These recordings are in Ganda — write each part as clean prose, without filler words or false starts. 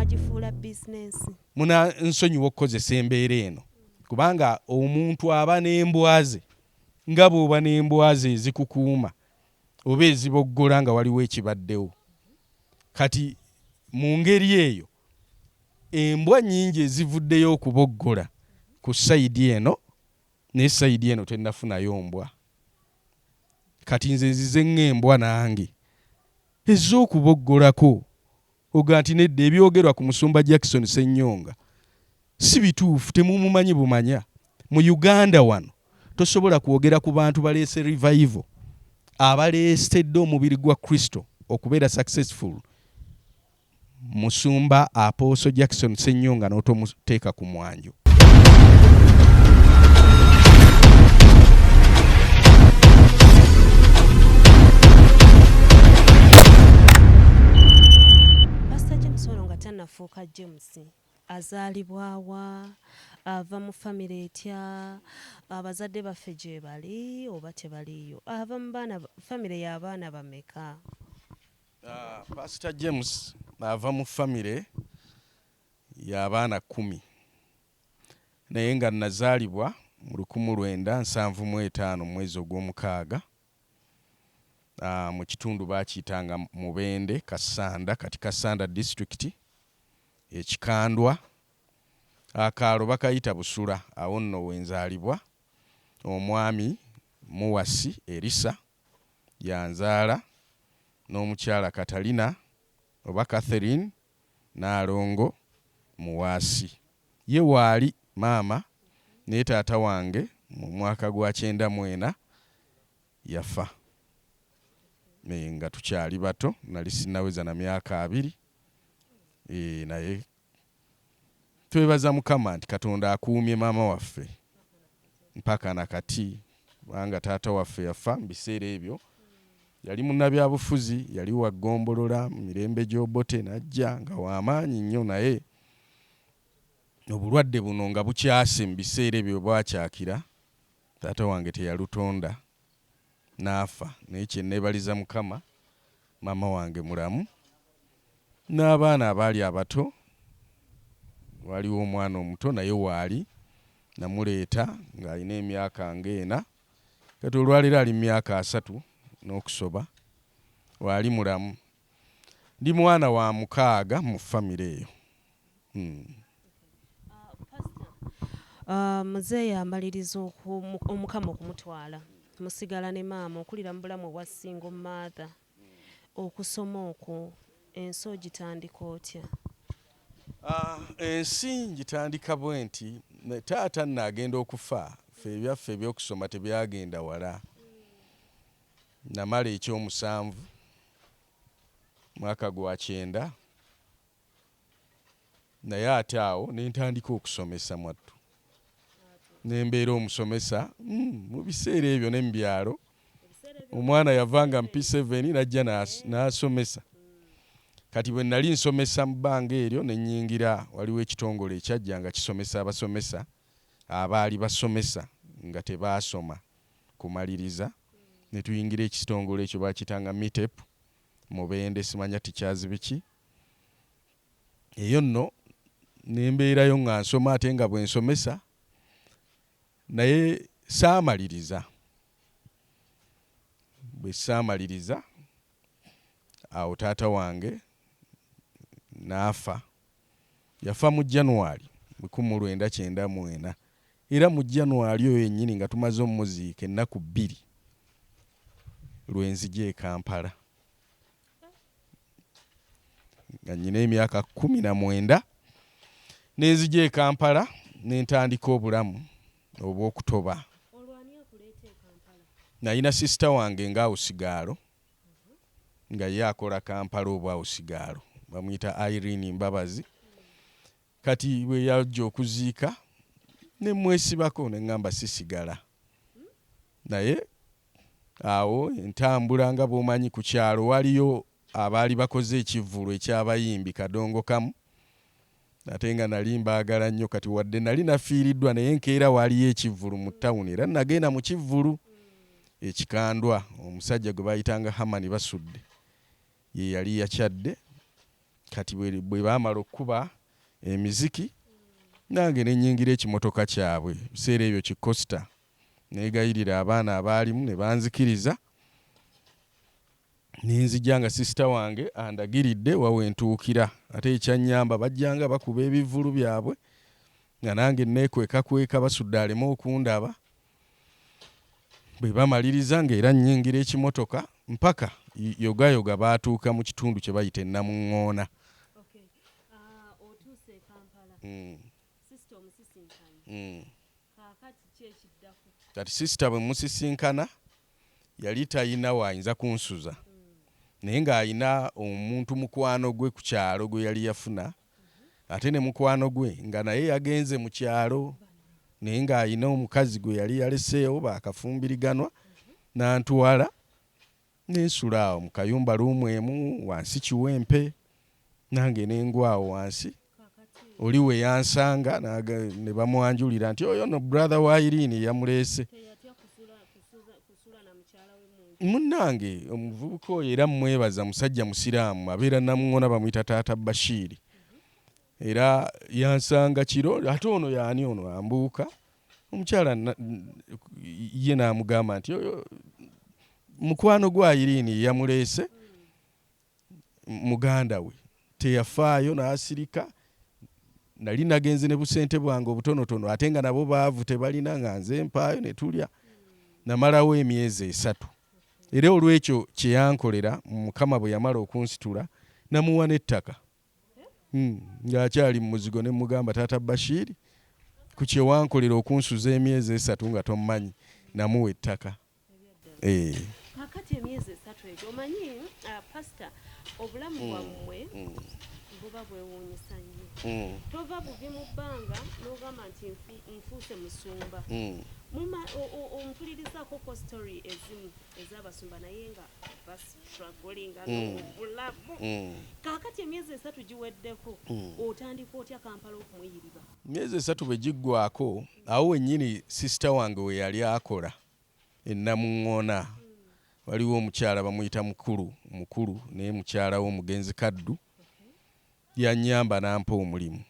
Mwagifuula bizinensi. Munansonyiwa okukozesa embeera eno kubanga omuntu aba n'embwa ze nga bw'oba n'embwa ze ezikukuuma oba eziboggola nga waliwo ekibaddewo. Kati mu ngeri eyo embwa nnyingi ezivuddeyo okuboggola ku sayidi eno naye sayidi eno tennafunayo mbwa. Kati nze nzize ng'embwa nange ezze okuboggolako oga nti nedda ebyogerwa ku musumba Jackson Ssenyonga si bituufu temumumanyi bumanya. Mu Uganda wano tosobola kwogera ku bantu baleese revival abaleetedde omubiri gwa Kristo okubeera successful Musumba Apostle Jackson Ssenyonga n'otomuteeka ku mwanjo. Pastor James ono nga tannafuuka James azaalibwa wa? Ava mu famire etya? Abazadde baffe gyebali oba tebaliiyo? Ava mu baana famire y'abaana bameka? Pastor James ava mu famire y'abaana kkumi naye nga nazaalibwa mu 1975 mu mwezi ogwomukaaga mu kitundu baakiyitanga Mubende Kassanda kati Kassanda disitulikiti e Kikandwa akaalo bakayita Busula awo nno we nzaalibwa omwami Muwasi Erisa yanzaala n'omukyala Katalina oba Catherine Nnaalongo Muwaasi. Ye waali maama naye taata wange mu mwaka gwa 94 yafa nga tukyali bato nali sinnaweza na myaka abiri naye Twebaza Mukama nti Katonda akuumye maama waffe mpaka na kati kubanga taata waffe yafa mu biseera ebyo yali munnabyabufuzi, yali wa ggombolola mu mirembe gy'Obote n'ajja nga wa maanyi nnyo naye obulwadde buno nga bukyase mu biseera ebyo we bwakyakira taata wange teyalutonda n'afa naye kye nneebaliza Mukama maama wange mulamu n'abaana abaali abato waaliwo omwana omuto naye waali namuleeta ng'alina emyaka ng'ena kati olwaleero ali mu myaka 30 n'okusoba waali mulamu. Ndi mwana wa mukaaga mu famire eyo. Uh, muzeeyi amaliriza omukama okumutwala musigala ne maama okulira mu bulamu obwa single mother okusoma okwo ensi ogitandika otya? Uh, ensi ngitandika bwenti taata nno agenda okufa ffe ebyaffe ebyokusoma tebyagenda wala namala ekyomusanvu mwaka gwa 90 Naye ate awo ne ntandika okusomesa mwattu ne mbeera omusomesa mu biseera ebyo ne mu byalo omwana yavanga mu P7 n'ajja n'asomesa. Kati bwe nali nsomesa mu bbanga eryo ne nnyingira waliwo ekitongole ekyajja nga kisomesa abasomesa abaali basomesa nga tebaasoma kumaliriza ne tuyingira ekitongole ekyo baakiyitanga MITEP Mubende simanya Teachers biki. Eyo nno ne mbeerayo nga nsoma ate nga bwe nsomesa naye saamaliriza. Bwe saamaliriza awo taata wange n'afa. Yafa mu January 1994 era mu January oyo yennyini nga tumaze omuziika ennaku bbiri lwe nzija e Kampala. Nga nnyina emyaka 19 ne nzija e Kampala ne ntandika obulamu obw'okutoba. Nalina sisita wange nga awusigaalo nga ye akola Kampala obwawusigaalo bamuyita Irene Mbabazi. Kati bwe yajja okuziika ne mmwesibako ne ŋŋamba sisigala naye awo entambula nga bw'omanyi ku kyalo waliyo abaali bakoze ekivvulu eky'abayimbi kadongo kamu ate nga nali mbaagala nnyo kati wadde nali nafiiriddwa naye nkeera waaliyo ekivvulu mu ttawuni era nagenda mu kivvulu e Kikandwa omusajja gwe baayitanga Herman Basudde ye yali yakyadde. Kati bwe baamala okukuba emiziki nange ne nnyingira ekimotoka kyabwe, ebiseera ebyo ki Coaster, neegayirira abaana abaalimu ne banzikiriza ne nzija nga sisita wange andagiridde wa we ntuukira. Ate ekyannyamba bajjanga bakuba ebivvulu byabwe nga nange nneekwekakweka Basudde aleme okundaba. Bwe bamaliriza ng'era nnyingira ekimotoka mpaka yogayoga baatuuka mu kitundu kye bayita e Namuŋŋoona. Kati sisita bwe mmusisinkana yali talina w'ayinza kunsuza naye ng'alina omuntu mukwano gwe ku kyalo gwe yali yafuna ate ne mukwano gwe nga naye yagenze mu kyalo naye ng'alina omukazi gwe yali yaleseewo baakafumbiriganwa n'antwala ne nsula awo mu kayumba luumu emu wansi Kiwempe nange ne ngwa awo wansi oli we yansanga ne bamwanjulira nti oyo no brother wa Irene yamuleese. Munnange omuvubuka oyo era mmwebaza musajja Musiraamu abeera Namuŋŋoona bamuyita taata Bashir era yansanga kiro ate ono y'ani ono ambuuka omukyala ye n'amugamba nti oyo mukwano gwa Irene yamuleese muganda we teyafaayo n'asirika. Nali nagenze ne busente bwange obutonotono ate nga nabo baavu tebalina nga nze mpaayo ne tulya. Namalawo emyezi esatu era olw'ekyo kye yankolera Mukama bwe yamala okunsitula namuwa n'ettaka hmm, ng'akyali mu muzigo ne mmugamba taata Bashir ku kye wankolera okunsuza emyezi esatu nga tommanyi namuwa ettaka. Eh. Kakati emyezi esatu egyo omanyi uh, pastor obulamu mm. bwammwe mm. buba bwewuunyisa nnyo mm. tova buvi mu bbanga n'ogamba nti nfuuse musumba mm. ompulirizaako ko story ezimu ez'abasumba naye nga bastrugglinga mm. n'obulamu mm. Kakati emyezi esatu giweddeko mm. otandika otya Kampala okumuyiriba? Emyezi esatu bwe giggwako awo wennyini sisita wange we yali akola e Namuŋŋoona waliwo omukyala bamuyita Mukulu Mukulu naye mukyala w'omugenzi Kaddu yannyamba n'ampa omulimu.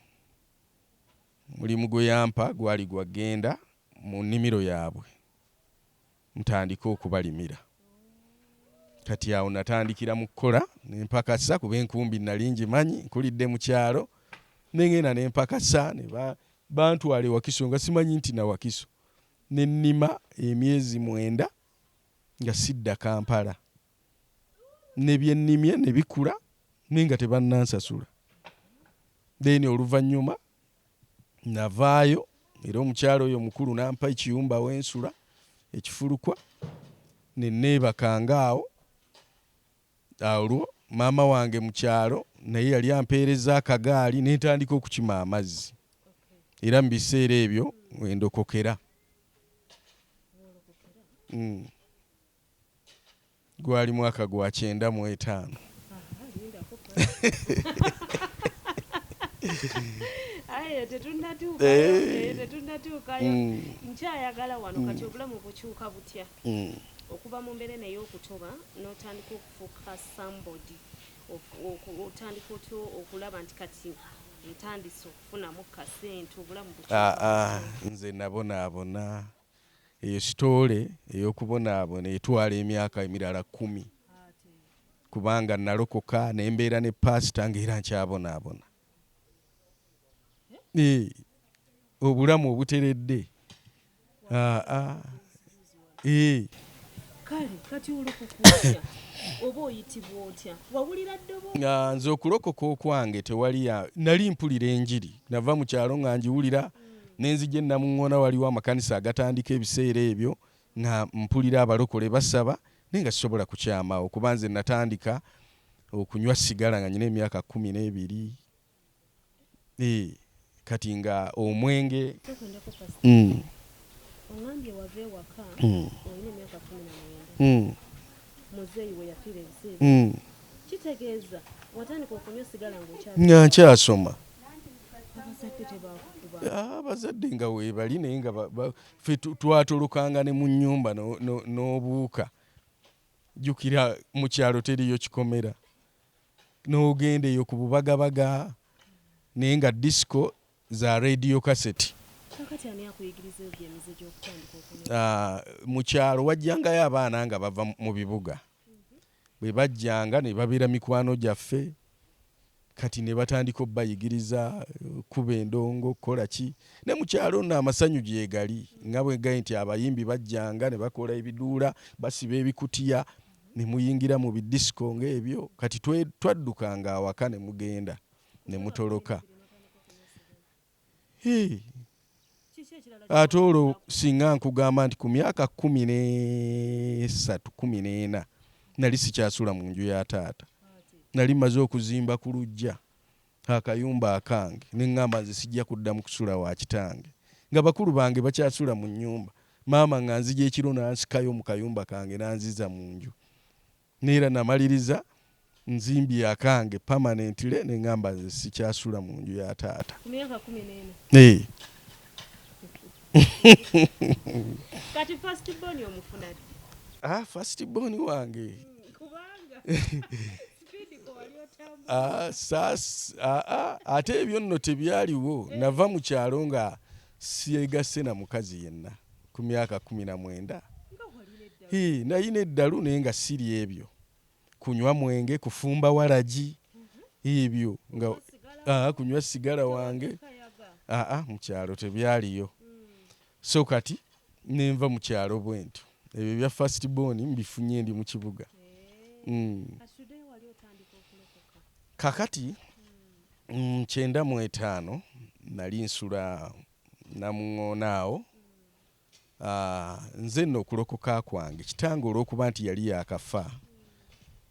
Omulimu gwe yampa gwali gwa genda mu nnimiro yaabwe ntandike okubalimira. Kati awo natandikira mu kukola ne mpakasa kuba enkumbi nali ngimanyi nkulidde mu kyalo ne ngenda ne mpakasa ne bantwala e Wakiso nga simanyi nti na Wakiso ne nnima emyezi mwenda nga sidda Kampala ne bye nnimye ne bikula naye nga tebannansasula. Then oluvannyuma navaayo era omukyala oyo omukulu n'ampa ekiyumba we nsula ekifulukwa ne neebakanga awo. Olwo maama wange mu kyalo naye yali ampeerezza akagaali ne ntandika okukima amazzi era mu biseera ebyo we ndokokera. Mm. Gwali mwaka gwa 95. Aye tetunnatuukayo, eh. Eh, tetunnatuukayo. Nkyayagala wano kati obulamu bukyuka butya okuva mu mbeera eno ey'okutoba n'otandika okufuuka somebody, otandika otya okulaba nti kati ntandise okufunamu kasente, obulamu bukyuka Ah, ah, butya? Nze nabonaabona. Eyo sitoole ey'okubonaabona etwala emyaka emirala kkumi kubanga nalokoka ne mbeera ne paasita ng'era nkyabonaabona. Eh, obulamu obuteredde. Ah, ah. Eh. Kale kati olokoka otya oba oyitibwa otya? Wawulira ddoboozi? Nga nze okulokoka okwange tewali ya nali mpulira enjiri nava mu kyalo nga ngiwulira ne nzija e Namuŋŋoona waliwo amakanisa agatandika ebiseera ebyo nga mpulira abalokole basaba naye nga sisobola kukyamaawo kuba nze natandika okunywa sigala nga nyina emyaka 12 eh, kati nga omwenge Oŋambye wava ewaka olina emyaka 19 muzeeyi we yafiira ebiseera kitegeeza watandika okunywa sigala ng'okyali nga nkyasoma. Abazadde tebakukuba? Ah, abazadde nga weebali naye nga ffe twatolokanga ne mu nnyumba n'obuuka. Jjukira mu kyalo teriiyo kikomera. N'ogenda eyo ku Bubagabaga naye nga disco za radio cassette. Kakati ani akuyigiriza egyo emize gy'okutandika okunywa? Mu kyalo wajjangayo abaana nga bava mu bibuga. Bwe bajjanga ne babeera mikwano gyaffe kati ne batandika obayigiriza okukuba endongo okukola ki. Ne mu kyalo nno amasanyu gyegali nga bwe gali nti abayimbi bajjanga ne bakola ebiduula, basiba ebikutiya ne muyingira mu bidisiko ng'ebyo. Kati twaddukanga awaka ne mugenda ne mutoloka. Ate olwo singa nkugamba nti ku myaka 13, 14 nali sikyasula mu nju ya taata. Nali mmaze okuzimba ku luggya akayumba akange ne ŋŋamba nze sijja kuddamu kusula wa kitange. Nga bakulu bange bakyasula mu nnyumba. Maama nga nzija ekiro n'ansikayo mu kayumba kange n'anziza mu nju. Neera namaliriza nzimbye akange permanently ne ŋŋamba nze sikyasula mu nju ya taata. Ku myaka 14? Eh. Kati first born omufuna ddi? Ah, first born wange. Kubanga speed ko wali otambula. Ah, sas, ah, ah, ate ebyo nno tebyaliwo. Nava mu kyalo nga syegasse na mukazi yenna ku myaka 19. Hii, nalina eddalu naye nga siri ebyo. Kunywa mwenge, kufumba walagi, ebyo nga kunywa sigala wange. Mu kyalo tebyaliyo. So kati nenva mu kyalo bwentyo. Ebyo ebya first born mbifunye ndi mu kibuga. Kakati 95 nali nsula Namuŋŋoona awo. Nze nno okulokoka kwange kitange olw'okuba nti yali yaakafa,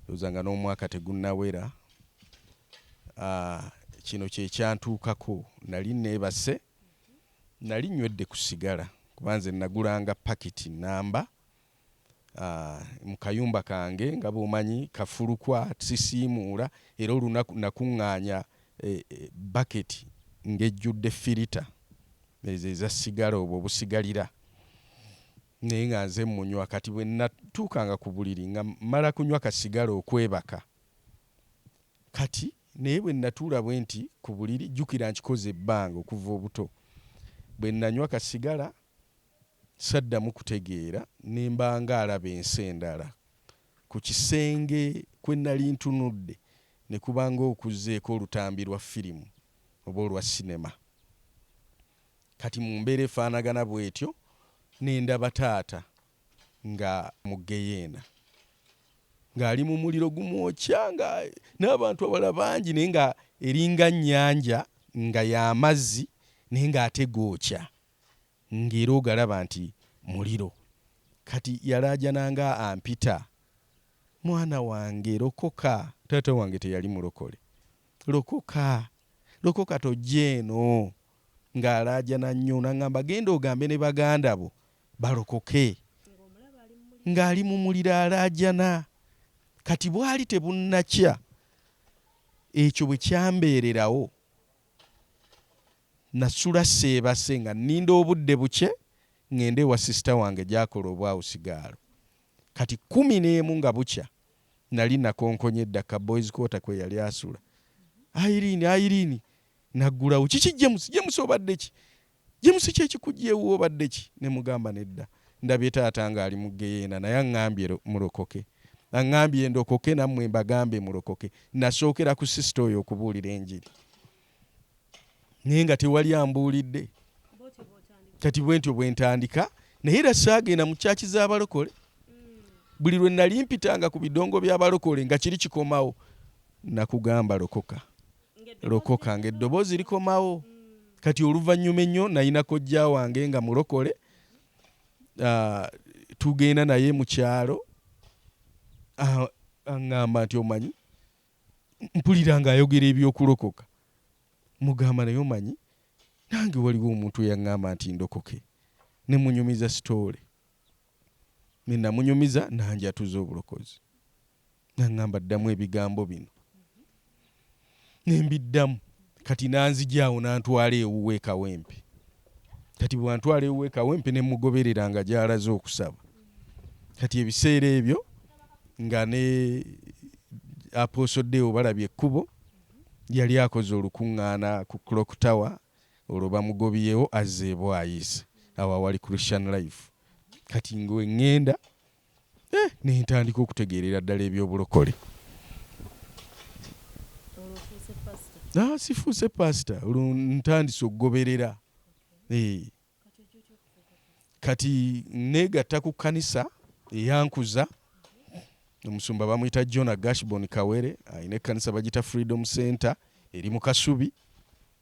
ndowooza nga n'omwaka tegunnawera, kino kye kyantuukako. Nali nneebase, nali nywedde ku sigala kuba nze nnagulanga pakiti nnamba mu kayumba kange nga bw'omanyi kafulukwa sisiimuula era olunaku nakuŋŋaanya baketi ng'ejjudde firita ezo eza sigala obwo obusigalira naye nga nze mmunywa. Kati bwe nnatuukanga ku buliri nga mmala kunywa kasigala okwebaka. Kati naye bwe nnatuula bwe nti ku buliri, jjukira nkikoze ebbanga okuva obuto, bwe nnanywa kasigala Saddamu kutegeera ne mba ng'alaba ensi endala. Ku kisenge kwe nnali ntunudde ne kuba ng'okuzzeeko olutambi lwa firimu oba olwa sinema. Kati mu mbeera efaanagana bw'etyo ne ndaba taata nga mu ggeyeena, ng'ali mu muliro gumwokya nga n'abantu abalala bangi naye nga eringa nnyanja nga ya mazzi naye ng'ate gookya. Ng'era ogalaba nti muliro. Kati yalaajana nga ampita, Mwana wange lokoka. Taata wange teyali mulokole. Lokoka. Lokoka tojja eno. Nga alaajana nnyo. N'aŋŋamba, Genda ogambe ne baganda bo balokoke. Nga ali mu muliro alaajana. Kati bwali tebunnakya, ekyo bwe kyambeererawo, Nasula seebase nga nninda obudde bukye ng'ende ewa sisita wange gy'akola obwawusigaalo. Kati 11 nga bukya nali nakonkonye dda ka boys quarter kwe yali asula. Irene, Irene! N'aggulawo. Kiki James? James obadde ki? James ki ekikuggye ewuwo obadde ki? Ne mugamba nedda. Ndabye taata ng'ali mu ggeyeena naye aŋŋambye mulokoke. Aŋŋambye ndokoke nammwe mbagambe mulokoke. Nasookera ku sisita oyo okubuulira enjiri. Naye nga tewali ambuulidde. Kati bwentyo bwe ntandika, naye era saagenda mu church z'abalokole. Buli lwe nali mpitanga ku bidongo by'abalokole nga kiri kikomawo, nakugamba lokoka, lokoka, ng'eddoboozi likomawo. Kati oluvannyuma ennyo nalina kojja wange nga mulokole, tugenda naye mu kyalo, aŋŋamba nti omanyi Mpulira ng'ayogera eby'okulokoka. Mugamba naye omanyi nange waliwo omuntu eyaŋŋamba nti ndokoke. Ne munyumiza sitoole. Ne namunyumiza n'anjatuza obulokozi. N'aŋŋamba ddamu ebigambo bino. Ne mbiddamu. Kati n'anzigya awo n'antwala ewuwe e Kawempe. Kati bw'antwala ewuwe e Kawempe ne mmugoberera nga gy'alaze okusaba. Kati ebiseera ebyo nga ne Apostle Deo balabye ekkubo yali akoze olukuŋŋaana ku Clock Tower olwo bamugobyewo azze e Bwayiise awo awali Christian Life kati ngwe ŋŋenda eh, ne ntandika okutegeerera ddala eby'obulokole. Ah, sifuuse pasita olwo ntandise okugoberera eh. Kati nneegatta ku kkanisa eyankuza, omusumba bamuyita Jonah Gashbon Kawere, alina ekkanisa bagiyita Freedom Center eri mu Kasubi.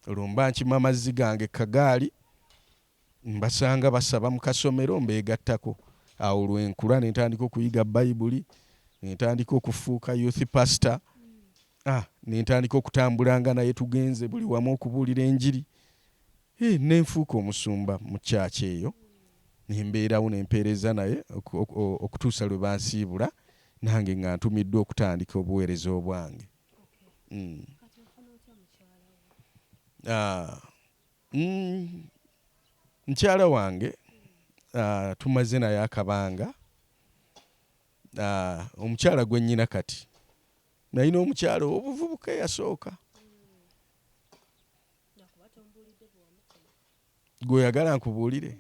Olwo mba nkima amazzi gange ku kagaali, mbasanga basaba mu kasomero mbeegattako. Awo lwe nkula ne ntandika okuyiga Bayibuli, ne ntandika okufuuka youth pastor, ah, ne ntandika okutambulanga naye tugenze buli wamu okubuulira enjiri. Hee, ne nfuuka omusumba mu church eyo, ne mbeerawo ne mpeereza naye okutuusa lwe bansiibula nange nga ntumiddwa okutandika obuweereza obwange. Mm. Ah, mukyala wange ah, tumaze naye akabanga. Ah, omukyala gwe nnyina kati nalina omukyala ow'obuvubuka eyasooka. Gwe oyagala nkubuulire?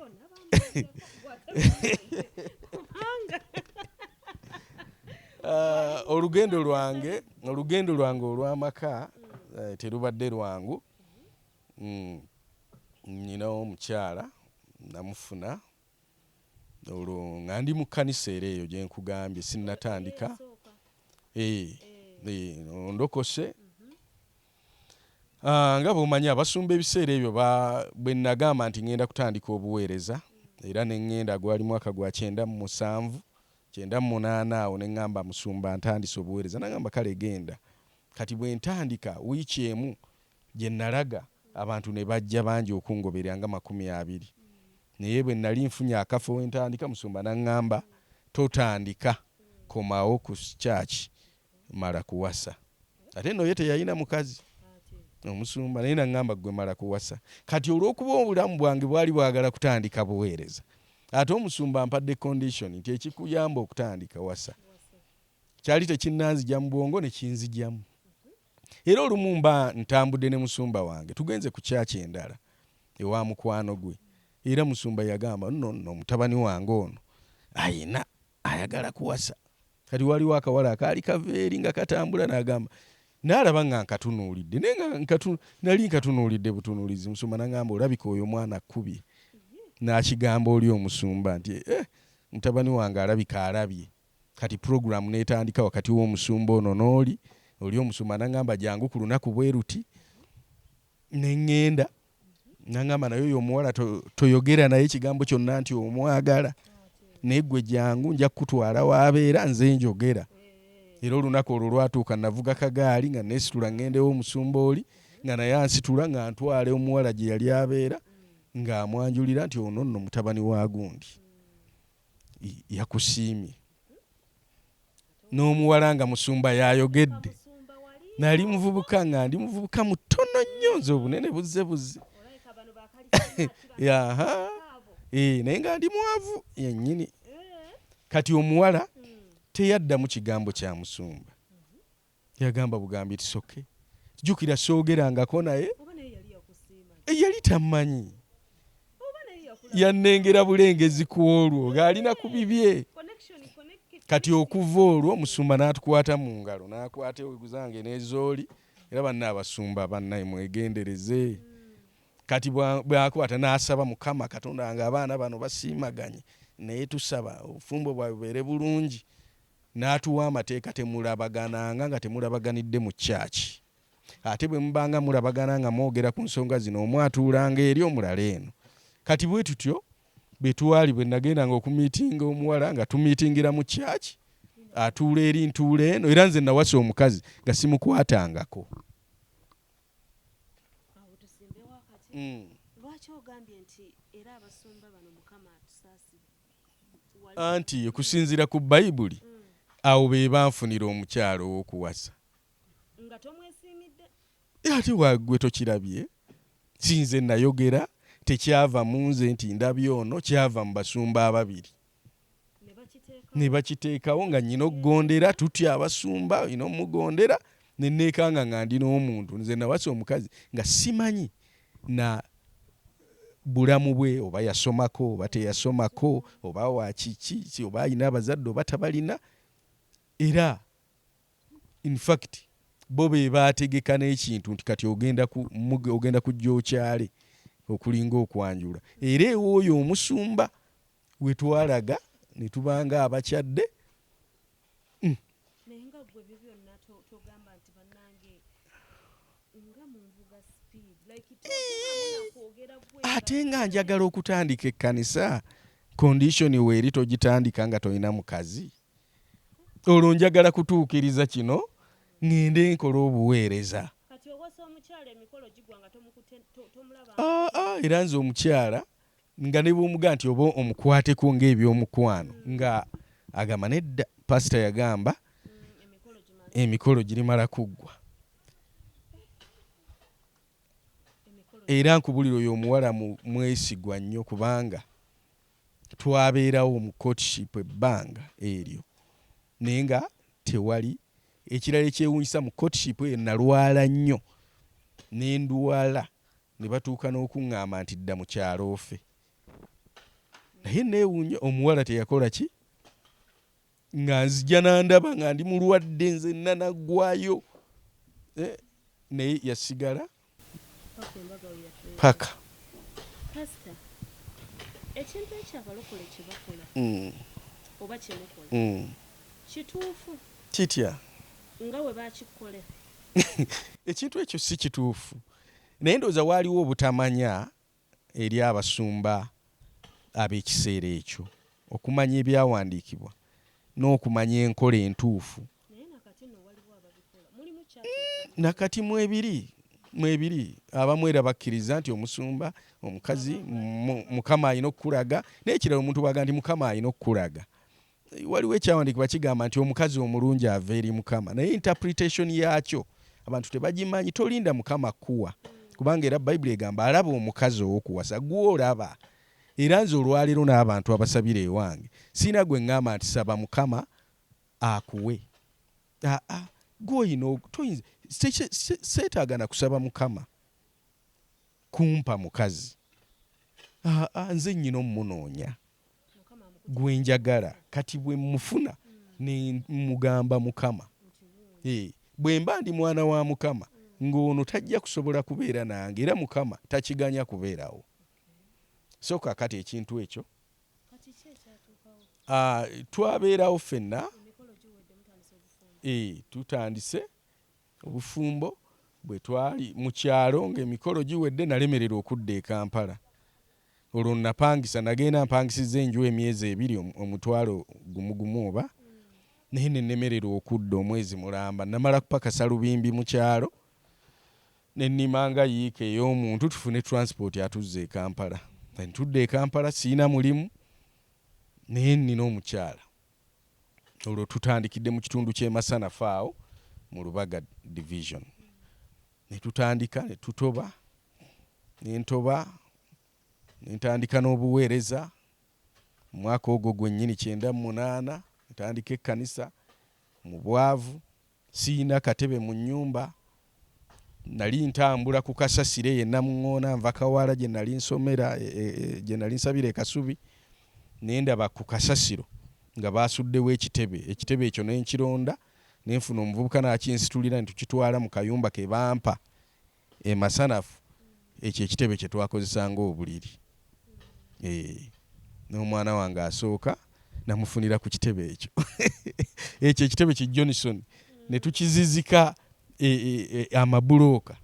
Olugendo lwange olw'amaka terubadde lwangu. Nnina omukyala namufuna olwo nga ndi mu kkanisa era eyo gye nkugambye sinnatandika. Ndokose. Ah, nga bw'omanyi abasumba ebiseera ebyo bwe nagamba nti ŋŋenda kutandika obuweereza era ne ŋŋenda, gwali mwaka gwa 97, 98 awo, ne ŋŋamba musumba ntandise obuweereza, n'aŋŋamba kale genda. Kati bwe ntandika wiiki emu gye nalaga abantu ne bajja bangi okungoberera nga 20, naye bwe nali nfunye akafo we ntandika, musumba n'aŋŋamba totandika, komawo ku church mala kuwasa. Ate nno ye teyalina mukazi omusumba, naye n'aŋŋamba ggwe mala kuwasa. Kati olw'okuba obulamu bwange bwali bwagala kutandika buweereza, ate omusumba ampadde condition nti ekikuyamba okutandika wasa, kyali tekinnanzigya mu bwongo ne kinzigyamu. Era olumu mba ntambudde ne musumba wange tugenze ku church endala ewa mukwano gwe, era musumba yagamba nno nno mutabani wange ono ayina ayagala kuwasa. Kati waliwo akawala akaali kava eri nga katambula, n'agamba n'alaba nga nkatunuulidde, naye nga nali nkatunuulidde butunuulizi. Musumba n'aŋŋamba olabika oyo mwana akkubye, n'akigamba oli omusumba nti eh, mutabani wange alabika alabye. Kati program n'etandika wakati w'omusumba ono n'oli oli. Omusumba n'aŋŋamba jangu ku lunaku bwe luti, ne ŋŋenda. N'aŋŋamba naye oyo omuwala toyogera naye kigambo kyonna nti omwagala, naye ggwe jangu nja kukutwala w'abeera nze njogera. Era olunaku olwo lwatuuka navuga kagaali nga neesitula ŋŋenda ew'omusumba oli, nga naye ansitula nga ntwala omuwala gye yali abeera, ng'amwanjulira nti ono nno mutabani wa gundi yakusiimye. N'omuwala nga musumba y'ayogedde. Nali muvubuka, nga ndi muvubuka mutono nnyo, nze obunene buzze buzze yaha, naye nga ndi mwavu yennyini. Kati omuwala teyaddamu kigambo kya musumba, yagamba bugambi tisoke jjukira soogerangako naye, yali tammanyi, yannengera bulengezi ku olwo ng'alina ku bibye. Kati okuva olwo omusumba n'atukwata mu ngalo, n'akwata zange n'ezooli. Era banna abasumba bannaye mwegendereze. Kati bw'akwata n'asaba Mukama Katonda nga abaana bano basiimaganye, naye tusaba obufumbo bwabwe bubeere bulungi. N'atuwa amateeka, temulabagananga nga temulabaganidde mu church, ate bwe mubanga mulabagana nga mwogera ku nsonga zino, omu atuulanga eri omulala eno. Kati bwe tutyo bwe twali, bwe nagendanga okumiitinga omuwala nga tumiitingira mu church, atuula eri ntuula eno. Era nze nawasa omukazi nga simukwatangako. Lwaki ogambye nti era abasumba bano Mukama atusaasire? Anti okusinziira ku Bayibuli, awo be banfunira omukyala ow'okuwasa. Nga tomwesiimidde? Ate gwe tokirabye? Si nze nayogera, tekyava mu nze nti ndabye ono, kyava mu basumba ababiri. Ne bakiteekawo nga nnyina okugondera, tutya abasumba, olina omugondera. Ne neekanga nga ndi n'omuntu. Nze nawasa omukazi nga simanyi na bulamu bwe, oba yasomako oba teyasomako, oba wakiki, oba alina abazadde oba tabalina. Era in fact bo be baategeka n'ekintu nti kati ogenda kujja okyale okulinga okwanjula. Era ew'oyo omusumba we twalaga ne tubanga abakyadde. Naye nga gwe ebyo byonna togamba nti bannange nga munvuga speed, like kwogera gwe? Ate nga njagala okutandika ekkanisa, condition weeri togitandika nga tolina mukazi. Olwo njagala kutuukiriza kino, ŋŋende nkole obuweereza. Kati owasa omukyala, emikolo gigwa nga tomulaba? Ah, ah, era nze omukyala nga ne bw'omugaa nti oba omukwateko ng'ebyomukwano, nga agamba nedda, pasita yagamba Emikolo gimala. Emikolo girimala kuggwa. Emikolo. Era nkubulira, oyo omuwala mwesigwa nnyo, kubanga twabeerawo mu courtship ebbanga eryo, naye nga tewali ekirala ekyewuunyisa. Mu courtship eyo nalwala nnyo, ne ndwala ne batuuka n'okuŋŋamba nti dda mu kyalo ofe. Naye neewuunya, omuwala teyakola ki, nga nzija nandaba nga ndi mulwadde, nze nanaggwayo. Naye yasigala paka embaga we yatuuka. Paka. Pasita, ekintu ekyo abalokole kye bakola oba kye mukola kituufu? Kitya? Nga bwe bakikukolera. Ekintu ekyo si kituufu, naye ndowooza waaliwo obutamanya eri abasumba ab'ekiseera ekyo okumanya ebyawandiikibwa n'okumanya enkola entuufu. Naye nakati nno waliwo ababikola, mulimu kyaki? Nakati mwebiri, mwebiri. Abamu era bakkiriza nti omusumba omukazi Mukama alina okukulaga. Naye ekirala, omuntu bwaga nti Mukama alina okukulaga, waliwo ekyawandiikibwa kigamba nti omukazi omulungi ava eri Mukama, naye interpretation yaakyo abantu tebagimanyi. Tolinda Mukama kuwa, kubanga era Bayibuli egamba alaba omukazi ow'okuwasa gw'olaba. Era nze olwaleero n'abantu abasabira ewange, siina gwe ŋŋamba nti saba Mukama akuwe. Aa, gw'olina toyinza seetaaga na kusaba Mukama kumpa mukazi. Aa, nze nnyina omumunoonya gwe njagala. Kati bwe mufuna ne mugamba Mukama, bwe mba ndi mwana wa Mukama, ng'ono tajja kusobola kubeera nange, era Mukama takiganya kubeerawo. So kakati ekintu ekyo, twabeerawo ffenna, tutandise obufumbo. Bwe twali mu kyalo ng'emikolo giwedde, nalemererwa okudda e Kampala. Olwo napangisa, nagenda mpangisiza enju emyezi 2, 10,000 gumu oba, naye nenemererwa okudda omwezi mulamba. Namala kupakasa lubimbi mu kyalo, nenimanga yiika ey'omuntu tufune transport atuzza e Kampala. Ntudde e Kampala, siina mulimu, naye nnina omukyala. Olwo tutandikidde mu kitundu ky'e Masanafu awo mu Lubaga Division, ne tutandika ne tutoba, ne ntoba, ne ntandika n'obuweereza. Mwaka ogwo gwennyini 98 ntandika ekkanisa mu bwavu, siina katebe mu nnyumba. Nali ntambula ku kasasiro eyo Namuŋŋoona, nva Kawaala gye nali nsomera, gye nali nsabira e Kasubi, ne ndaba ku kasasiro nga baasuddewo ekitebe. Ekitebe ekyo ne nkironda, ne nfuna omuvubuka n'akinsitulira ne tukitwala mu kayumba ke bampa e Masanafu. Ekyo ekitebe kye twakozesa ng'obuliri. N'omwana wange asooka namufunira ku kitebe ekyo. Ekyo ekitebe ki Johnson ne tukizizika amabulooka,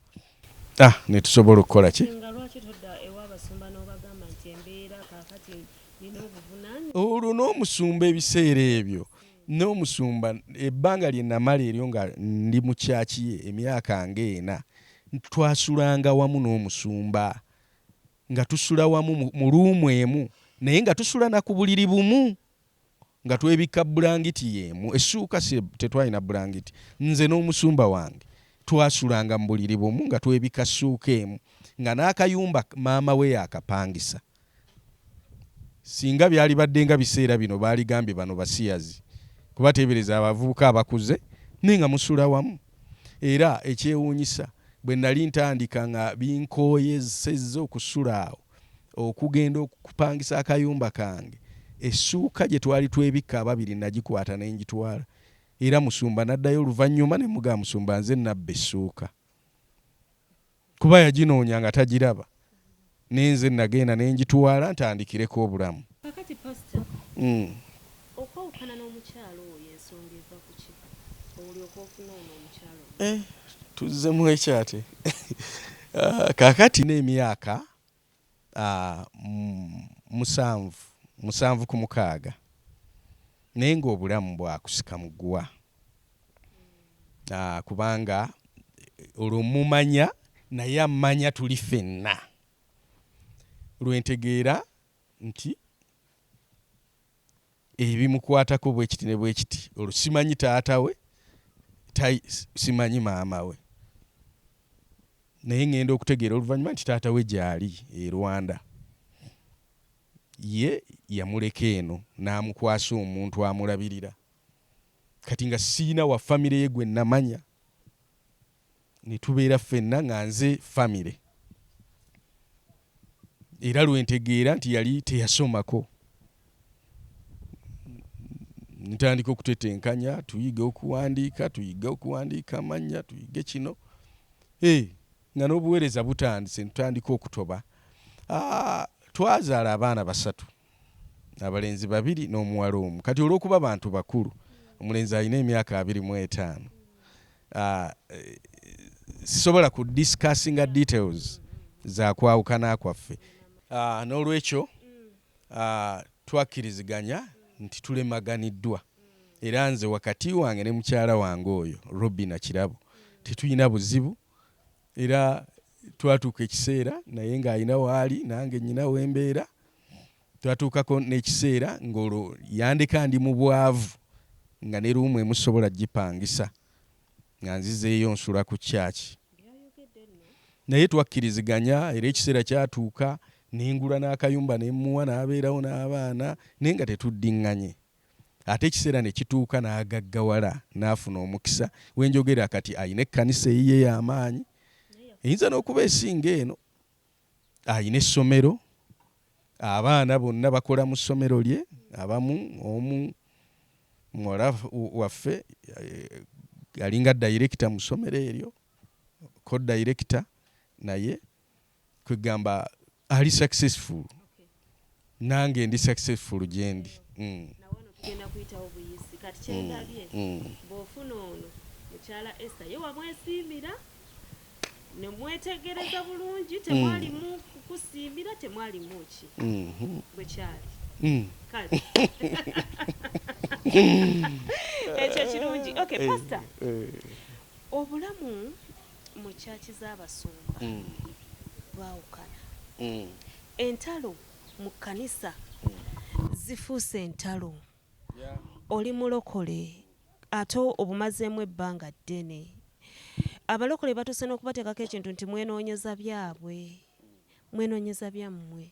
ne tusobola okukola ki. Nga lwaki todda ew'abasumba n'obagamba nti embeera kaakati nina obuvunaanyizibwa? Olwo n'omusumba, ebiseera ebyo n'omusumba, ebbanga lye namala eryo nga ndi mu kyaki ye, emyaka ng'ena, twasulanga wamu n'omusumba, nga tusula wamu mu room emu, naye nga tusula na ku buliri bumu, nga twebikka bulangiti y'emu, essuuka si tetwalina bulangiti. Nze n'omusumba wange twasulanga mu buliri bumu, nga twebikka ssuuka emu, nga n'akayumba maama we yakapangisa. Singa byalibadde nga biseera bino baaligambye bano basiyazi kuba teebereza abavubuka abakuze naye nga musula wamu. Era ekyewuunyisa bwe nali ntandika nga binkooyesezza okusula awo okugenda okupangisa akayumba kange, essuuka gye twali twebikka ababiri nagikwata ne ngitwala era musumba n'addayo oluvannyuma ne mmugamba musumba nze nabba essuuka. Kuba yaginoonya nga tagiraba naye nze nagenda ne ngitwala ntandikireko obulamu. Kakati pastor okwawukana n'omukyala oyo ensonga eva kuki olyoke ofune ono omukyala omulala? Eh tuzzemu ekyate kakati n'emyaka musanvu, 76 naye ng'obulamu bwakusika muguwa kubanga olwo mumanya naye ammanya tuli ffenna lwe ntegeera nti ebimukwatako bwe kiti ne bwe kiti olwo simanyi taata we simanyi maama we naye ŋŋenda okutegeera oluvannyuma nti taata we gyali e Rwanda ye yamuleka eno n'amukwasa omuntu amulabirira kati nga siyina wa famire ye gwe namanya ne tubeera ffenna nga nze famire era lwe ntegeera nti yali teyasomako ntandika okutetenkanya tuyige okuwandiika tuyige okuwandiika amannya tuyige kino hey, nga n'obuweereza butandise ntutandika okutoba. Ah, twazaala abaana basatu abalenzi babiri n'omuwala omu kati olw'okuba bantu bakulu omulenzi alina emyaka 25 sisobola ku discussinga details za kwawukana kwaffe. N'olwekyo twakkiriziganya nti tulemaganiddwa era nze wakati wange ne mukyala wange oyo Robina Kirabo tetulina buzibu era twatuuka ekiseera naye ng'alina waali nange nnyina wembeera twatuukako n'ekiseera ng'olwo yandeka ndi mu bwavu nga ne ruumu emusobola gipangisa nga nzizeeyo nsula ku kyaki naye twakkiriziganya era ekiseera kyatuuka nengula n'akayumba ne mmuwa n'abeerawo n'abaana naye nga tetuddiŋŋanye ate ekiseera ne kituuka n'agaggawala n'afuna omukisa wenjogera kati alina ekkanisa eyiye y'amaanyi eyinza n'okuba esinga eno alina essomero abaana bonna bakola mu ssomero lye abamu omu muwala waffe alinga dayirekita mu ssomero eryo ko dayirekita naye kwegamba ali successful nange ndi successful gyendi. Nawano tugenda kuyitawo buyisi kati kyendabye bw'ofuna ono mukyala Esther ye wamwesiimira ne mwetegereza bulungi temwalimu kukusiimira temwalimu ki bwe kyali kale ekyo kirungi. Okay pastor, obulamu mu kyaki z'abasumba bwawukana. Entalo mu kkanisa zifuuse entalo. Oli mulokole ate obumazeemu ebbanga ddene. Abalokole batuuse n'okubateekako ekintu nti mwenoonyeza byabwe, mwenoonyeza byammwe.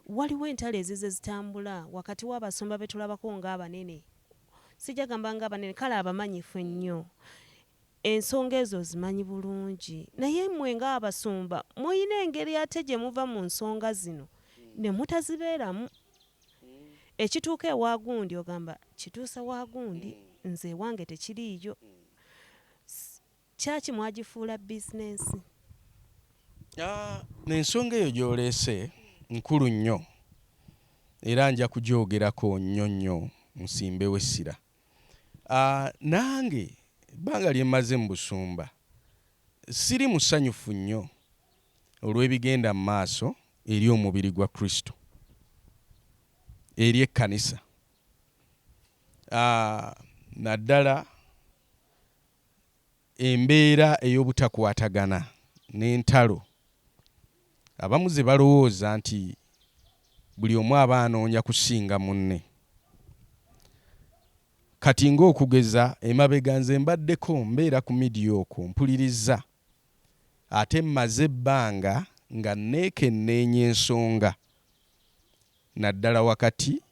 Waliwo entalo ezize zitambula wakati w'abasumba be tulabako ng'abanene, sijja gamba ng'abanene kale abamanyifu ennyo. Ensonga ezo ozimanyi bulungi naye mmwe ng'abasumba muyina engeri ate gye muva mu nsonga zino ne mutazibeeramu. Ekituuka ewa gundi ogamba kituuse wa gundi nze ewange tekiriiyo. Kyaki mwagifuula bizinensi? Ensonga eyo gy'oleese nkulu nnyo era nja kugyogerako nnyo nnyo nsimbewo essira. Nange ebbanga lye mmaze mu busumba siri musanyufu nnyo olw'ebigenda mu maaso eri omubiri gwa Kristo, eri ekkanisa naddala embeera ey'obutakwatagana n'entalo abamu ze balowooza nti buli omu aba anoonya kusinga munne. Kati ng'okugeza emabega nze mbaddeko mbeera ku midiya okwo mpulirizza ate mmaze ebbanga nga neekenneenya ensonga naddala wakati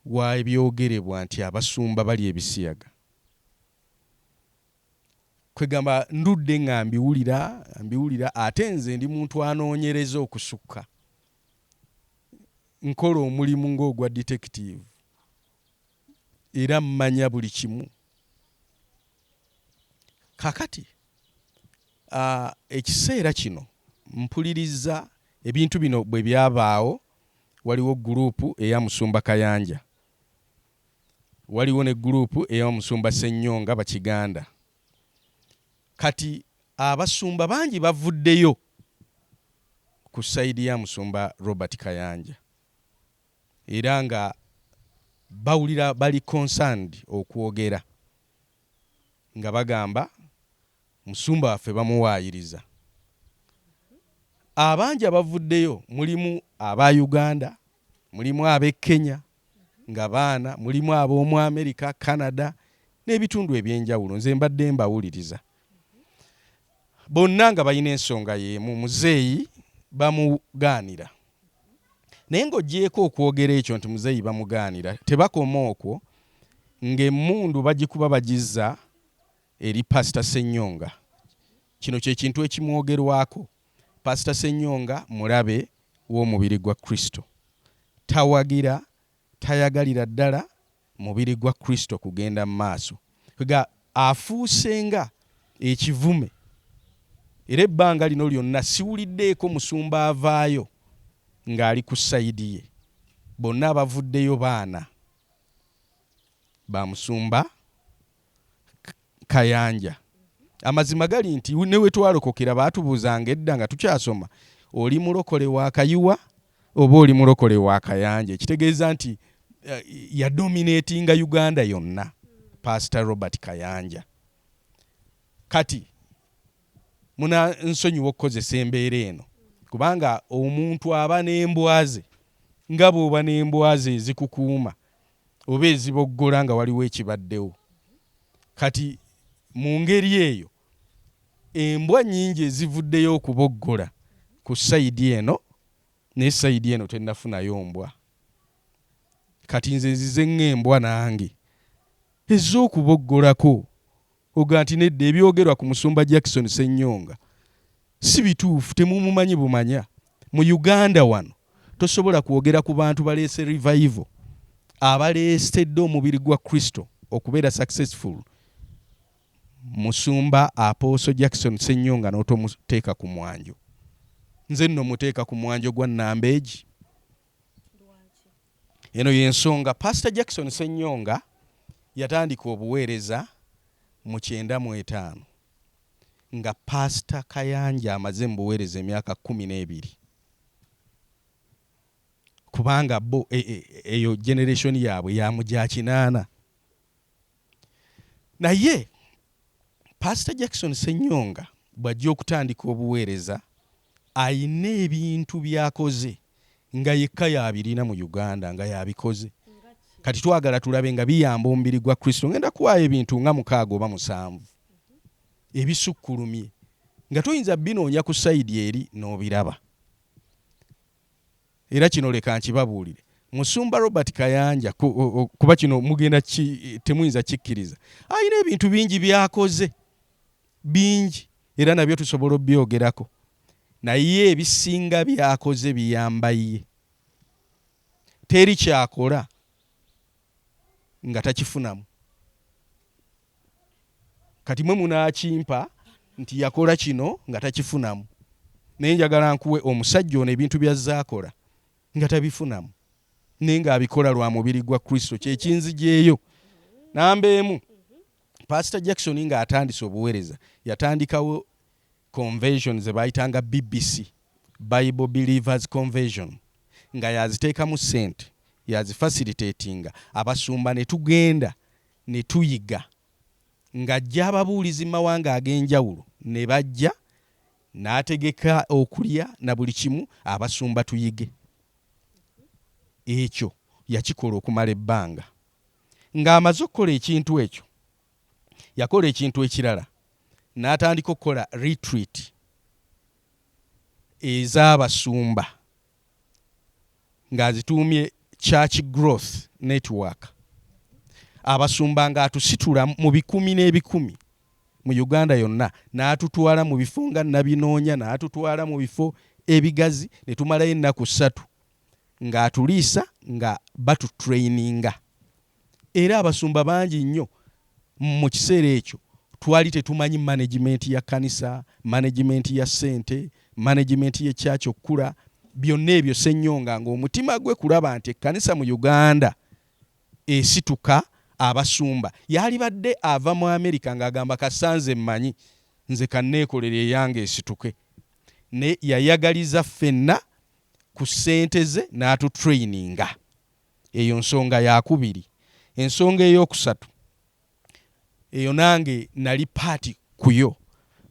wa ebyogerebwa nti abasumba balya ebisiyaga. Kwegamba ndudde nga mbiwulira mbiwulira, ate nze ndi muntu anoonyereza okusukka. Nkola omulimu ng'ogwa detective era mmanya buli kimu. Kakati ekiseera kino mpuliriza ebintu bino bwe byabaawo, waliwo gurupu eya Musumba Kayanja, waliwo ne gurupu eya Musumba Ssenyonga Bakiganda. Kati abasumba bangi bavuddeyo ku side ya Musumba Robert Kayanja era nga bawulira bali concerned okwogera nga bagamba musumba waffe bamuwaayiriza. Abangi abavuddeyo mulimu aba Uganda, mulimu ab'e Kenya nga baana, mulimu ab'omu America, Canada n'ebitundu ebyenjawulo. Nze mbadde mbawuliriza bonna nga balina ensonga y'emu, muzeeyi bamugaanira. Naye ng'oggyeeko okwogera ekyo nti muzeeyi bamugaanira, tebakoma okwo, ng'emmundu bagikuba bagizza eri Pasita Ssenyonga. Kino kye kintu ekimwogerwako. Pasita Ssenyonga mulabe w'omubiri gwa Kristo. Tawagira, tayagalira ddala mubiri gwa Kristo kugenda mu maaso. Kwega afuuse nga ekivume. Era ebbanga lino lyonna siwuliddeeko musumba avaayo ng'ali ku side ye. Bonna abavuddeyo baana ba Musumba Kayanja. Amazima gali nti ne we twalokokera baatubuuzanga edda nga tukyasoma, oli mulokole wa Kayiwa oba oli mulokole wa Kayanja, ekitegeeza nti yadominatinga Uganda yonna Pastor Robert Kayanja. Kati munansonyiwa okukozesa embeera eno kubanga omuntu aba n'embwa ze nga bw'oba n'embwa ze ezikukuuma oba eziboggola nga waliwo ekibaddewo. Kati mu ngeri eyo embwa nnyingi ezivuddeyo okuboggola ku side eno, naye side eno tennafunayo mbwa. Kati nze nzize ng'embwa nange ez'okuboggolako oga nti nedda, ebyogerwa ku Musumba Jackson Ssenyonga si bituufu, temumumanyi bumanya. Mu Uganda wano tosobola kwogera ku bantu baleese revival, abaleetedde omubiri gwa Kristo okubeera successful, Musumba Apostle Jackson Ssenyonga n'otomuteeka ku mwanjo. Nze nno muteeka ku mwanjo gwa nnamba egi. Eno y'ensonga Pastor Jackson Ssenyonga yatandika obuweereza mu 95 nga Pastor Kayanja amaze mu buweereza emyaka 12, kubanga bo eyo generation yaabwe ya mu gya 80. Naye Pastor Jackson Ssenyonga bw'ajja okutandika obuweereza ayina ebintu by'akoze nga yekka y'abirina mu Uganda nga y'abikoze. Kati twagala tulabe nga biyamba omubiri gwa Kristo. Ngenda kuwaayo ebintu nga 6 oba 7 ebisukkulumye nga toyinza binoonya ku side eri n'obiraba. Era kino leka nkibabuulire, Musumba Robert Kayanja, kuba kino mugenda temuyinza kikkiriza, alina ebintu bingi by'akoze bingi era nabyo tusobola obyogerako, naye ebisinga by'akoze biyamba ye. Teri kyakola nga takifunamu. Kati mwe munaakimpa nti yakola kino nga takifunamu, naye njagala nkuwe omusajja ono ebintu by'azze akola nga tabifunamu, naye ng'abikola lwa mubiri gwa Kristo. Kyekinzijeeyo. Namba emu, Pastor Jackson ng'atandise obuweereza yatandikawo convention ze bayitanga BBC, Bible Believers Convention, nga yaziteekamu ssente, yazifacilitatinga abasumba ne tugenda ne tuyiga, ng'ajja ababuulizi mu mawanga ag'enjawulo ne bajja n'ategeka okulya na buli kimu abasumba tuyige. Ekyo yakikola okumala ebbanga. Ng'amaze okukola ekintu ekyo, yakola ekintu ekirala n'atandika okukola retreat ez'abasumba. Ng'azituumye Church Growth Network. Abasumba ng'atusitula mu bikumi n'ebikumi mu Uganda yonna n'atutwala mu bifo nga Nabinoonya, n'atutwala mu bifo ebigazi ne tumalayo ennaku ssatu ng'atuliisa nga batutraininga. Era abasumba bangi nnyo mu kiseera ekyo twali tetumanyi management ya kkanisa, management ya ssente, management y'e church okukula, byonna ebyo Ssenyonga ng'omutima gwe kulaba nti ekkanisa mu Uganda esituka. Abasumba yalibadde ava mu America ng'agamba, "Kasanze mmanyi nze kanneekolere eyange esituke," naye yayagaliza ffenna ku ssente ze n'atutraininga. Eyo nsonga yakubiri. Ensonga eyokusatu, eyo nange nali part kuyo.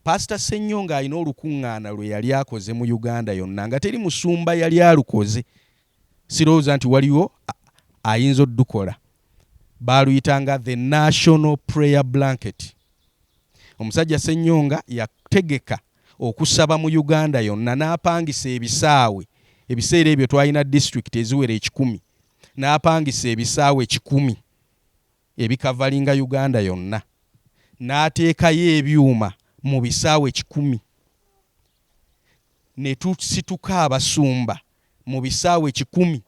Pasita Ssenyonga alina olukuŋŋaana lwe yali akoze mu Uganda yonna nga teri musumba yali alukoze, sirowooza nti waliwo ayinza oddukola. Baaluyitanga the National Prayer Blanket. Omusajja Ssenyonga yategeka okusaba mu Uganda yonna n'apangisa ebisaawe. Ebiseera ebyo twalina disitulikiti eziwera 100, n'apangisa ebisaawe 100 ebikavalinga Uganda yonna, n'ateekayo ebyuma mu bisaawe 100, ne tusituka abasumba mu bisaawe 100,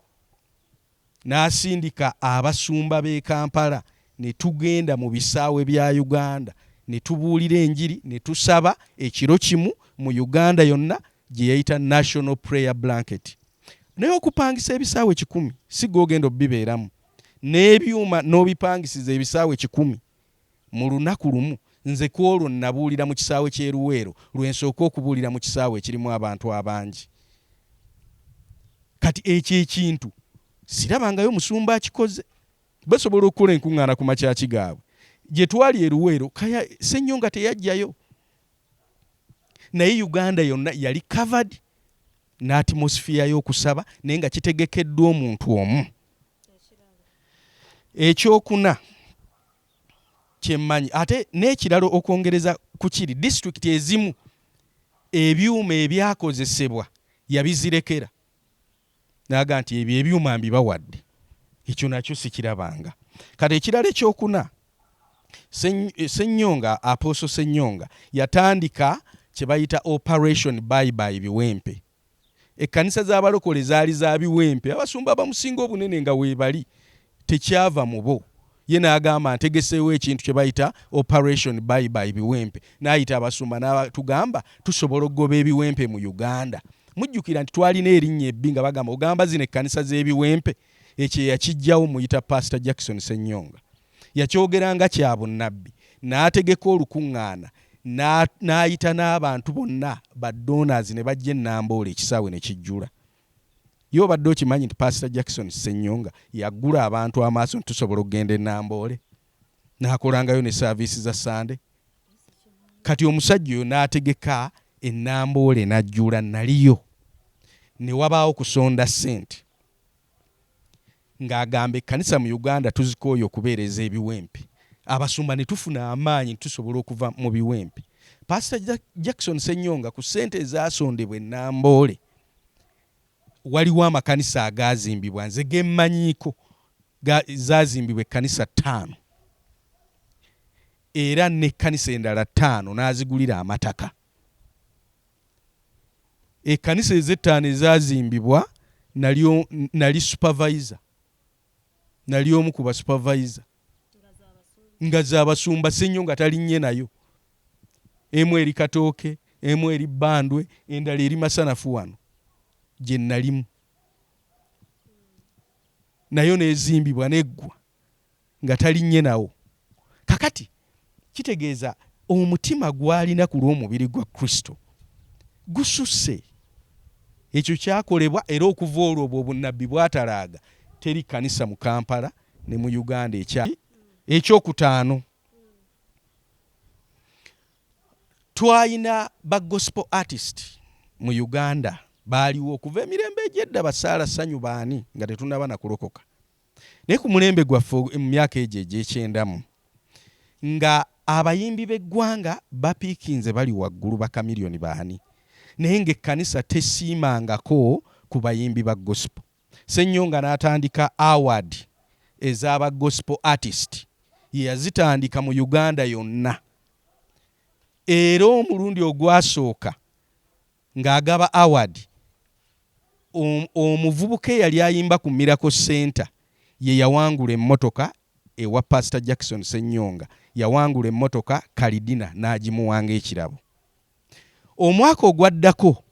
n'asindika abasumba b'e Kampala ne tugenda mu bisaawe bya Uganda ne tubuulira enjiri ne tusaba ekiro kimu mu Uganda yonna, gye yayita National Prayer Blanket. Naye okupangisa ebisaawe 100, si g'ogenda obibeeramu, n'ebyuma n'obipangisiza ebisaawe 100 mu lunaku lumu. Nze ku olwo nabuulira mu kisaawe ky'e Luweero, lwe nsooka okubuulira mu kisaawe ekirimu abantu abangi. Kati ekyo ekintu sirabangayo musumba akikoze. Basobola okukola enkuŋŋaana ku makyaki gaabwe. Gye twali e Luweero, kaya Ssenyonga teyajjayo, naye Uganda yonna yali covered n'atmosphere y'okusaba, naye nga kitegekeddwa omuntu omu. Ekyokuna kyemmanyi ate n'ekirala okwongereza ku kiri, disitulikiti ezimu ebyuma ebyakozesebwa yabizirekera, n'aga nti ebyo ebyuma mbibawadde. Ekyo nakyo sikirabanga. Kati ekirala ekyokuna, Ssenyonga, Apostle Ssenyonga yatandika kye bayita Operation Bye Bye Biwempe. Ekkanisa z'abalokole zaali za biwempe, abasumba abamusinga obunene nga weebali, tekyava mu bo. Ye n'agamba, "Ntegeseewo ekintu kye bayita Operation Bye Bye Biwempe." N'ayita abasumba n'atugamba tusobola okugoba ebiwempe mu Uganda. Mujjukira nti twalina erinnya ebbi nga bagamba, "Ogamba zino ekkanisa z'ebiwempe?" Ekyo eyakijjawo muyita Pastor Jackson Ssenyonga. Yakyogera nga kya bunnabbi, n'ategeka olukuŋŋaana, n'ayita n'abantu bonna ba donors ne bajja e Namboole, ekisaawe ne kijjula. Ye obadde okimanyi nti Pastor Jackson Ssenyonga yaggula abantu amaaso nti tusobola okugenda e Namboole, n'akolangayo ne service za Sande? Kati omusajja oyo n'ategeka e Namboole n'ajjula, naliyo, ne wabaawo kusonda ssente ng'agamba ekkanisa mu Uganda tuzikooye okubeereza ebiwempe. Abasumba ne tufuna amaanyi, tusobola okuva mu biwempe. Pastor Jackson Ssenyonga, ku ssente ezasondebwa e Namboole, waliwo amakanisa agaazimbibwa. Nze gemmanyiiko zaazimbibwa ekkanisa ttaano, era n'ekkanisa endala ttaano n'azigulira amataka. Ekkanisa ez'ettaano ezaazimbibwa nali supervisor, nali omu ku basupervisor, nga zabasumba Ssenyonga talinnye nayo. Emu eri Katooke, emu eri Bandwe, endala eri Masanafu wano gye nalimu, nayo nezimbibwa neggwa nga talinnye nawo. Kakati kitegeeza omutima gw'alina ku lw'omubiri gwa Kristo gususse. Ekyo kyakolebwa, era okuva olwo obwo obunnabbi bwatalaaga, teri kkanisa mu Kampala ne mu Uganda ekya. Ekyokutaano, twalina ba gospel artist mu Uganda, baaliwo okuva emirembe egy'edda, basaala ssanyu baani, nga tetunaba na kulokoka. Naye ku mulembe gwaffe mu myaka egyo egy'ekyendamu, nga abayimbi b'eggwanga bapiikinze, bali waggulu, bakamiliyoni baani, naye ng'ekkanisa tesiimangako ku bayimbi ba gospel. Ssenyonga n'atandika award ez'aba gospel artist, ye yazitandika mu Uganda yonna. Era omulundi ogwasooka ng'agaba award, omuvubuka eyali ayimba ku Miracle Center ye yawangula emmotoka ewa Pastor Jackson Ssenyonga, yawangula emmotoka Kalidina n'agimuwa ng'ekirabo. Omwaka ogwaddako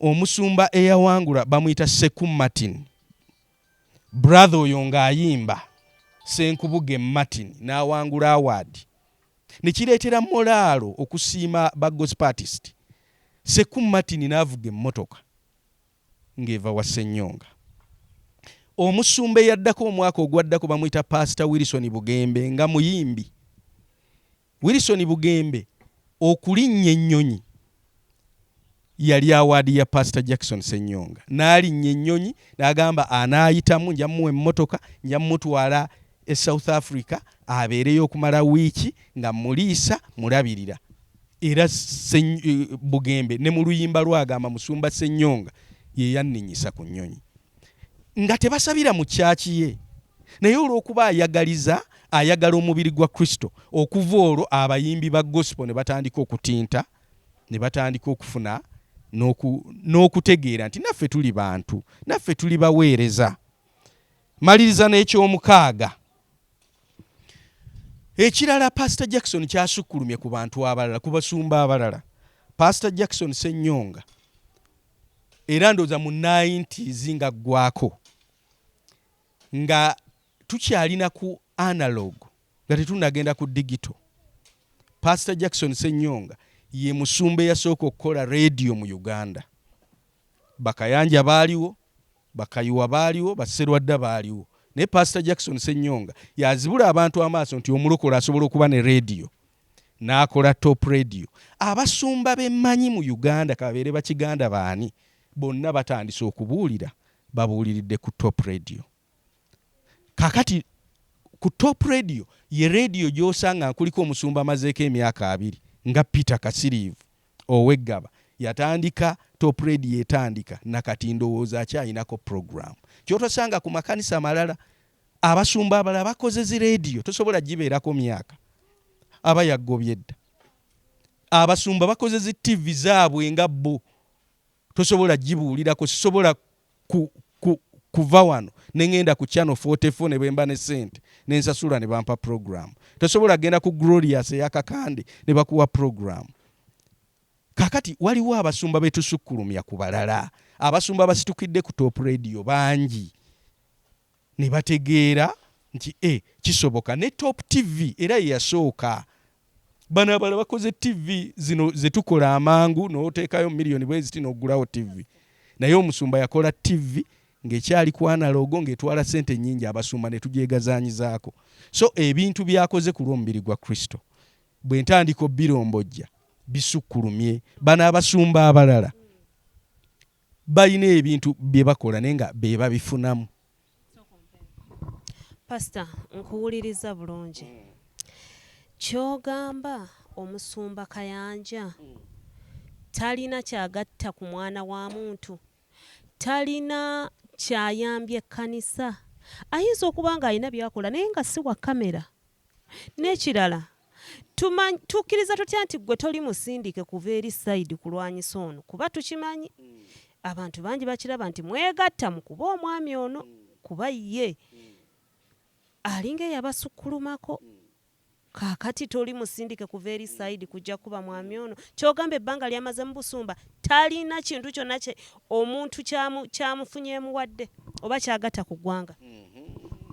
omusumba eyawangula bamuyita Seku Martin, brother oyo ng'ayimba Ssenkubuge Martin n'awangula award, ne kireetera molaalo okusiima ba gospel artist. Seku Martin n'avuga emmotoka ng'eva wa Ssenyonga. Omusumba eyaddako omwaka ogwaddako bamuyita Pastor Wilson Bugembe nga muyimbi. Wilson Bugembe okulinnya ennyonyi yali awaadi ya Pastor Jackson Ssenyonga, n'alinnya ennyonyi n'agamba anaayitamu nja mmuwa emmotoka, nja mmutwala e South Africa abeereyo okumala wiiki nga mmuliisa mulabirira. Era Bugembe ne mu luyimba lwe agamba Musumba Ssenyonga ye yanninyisa ku nnyonyi nga tebasabira mu kyaki ye, naye olw'okuba ayagaliza, ayagala omubiri gwa Kristo. Okuva olwo abayimbi ba gospel ne batandika okutinta, ne batandika okufuna n'okutegeera nti naffe tuli bantu, naffe tuli baweereza. Maliriza n'ekyomukaaga. Ekirala Pastor Jackson kyasukkulumye ku bantu abalala, ku basumba abalala, Pastor Jackson Ssenyonga era ndowooza mu 90s nga ggwako nga tukyalina ku analog nga tetunnagenda ku digital, Pastor Jackson Ssenyonga ye musumba eyasooka okukola radio mu Uganda. Bakayanja baaliwo, Bakayiwa baaliwo, Basserwadda baaliwo, naye Pastor Jackson Ssenyonga yazibula abantu amaaso nti omulokole asobola okuba ne radio n'akola Top Radio. Abasumba be mmanyi mu Uganda kababeere bakiganda baani, bonna batandise okubuulira babuuliridde ku Top Radio. Kaakati ku Top Radio ye radio gy'osanga nga kuliko omusumba amazeeko emyaka 20 nga Peter Kasiriivu ow'e Ggaba yatandika Top Radio etandika nakati ndowooza akyayinako program ky'otosanga ku makanisa malala. Abasumba abalala bakoze zi radio tosobola gibeerako myaka aba yaggobye dda. Abasumba bakoze zi TV zaabwe nga bo tosobola gibuulirako. Sisobola kuva wano ne ŋŋenda ku Channel 44 ne bwemba ne ssente ne nsasula ne bampa program. Tosobola kugenda ku Glorious eya Kakande ne bakuwa program. Kaakati waliwo abasumba be tusukkulumya ku balala. Abasumba abasitukidde ku Top Radio bangi ne bategeera nti e kisoboka. Ne Top TV era ye yasooka. Bano abalala bakoze TV zino ze tukola amangu n'oteekayo miliyoni bwe ziti n'oggulawo TV. Naye omusumba yakola TV ng'ekyali ku analogo ng'etwala ssente nnyingi abasumba ne tugyegazaanyizaako. So ebintu by'akoze ku lw'omubiri gwa Kristo bwe ntandika obirombojja bisukkulumye. Bano abasumba abalala balina ebintu bye bakola naye nga be babifunamu. Pastor, nkuwuliriza bulungi. Ky'ogamba omusumba Kayanja talina ky'agatta ku mwana wa muntu? Talina ky'ayambye kkanisa? Ayinza okuba ng'alina by'akola naye nga si wa kkamera. N'ekirala, tukkiriza tutya nti ggwe toli musindike kuva eri sayidi kulwanyisa ono? Kuba tukimanyi, abantu bangi bakiraba nti mwegatta mu kuba omwami ono, kuba ye alinga eyabasukkulumako. Kaakati toli musindike kuva eri sayidi kujja kukuba mwami ono? Ky'ogamba ebbanga ly'amaze mu busumba talina kintu kyonna kye omuntu kyamufunyeemu wadde oba ky'agatta ku ggwanga?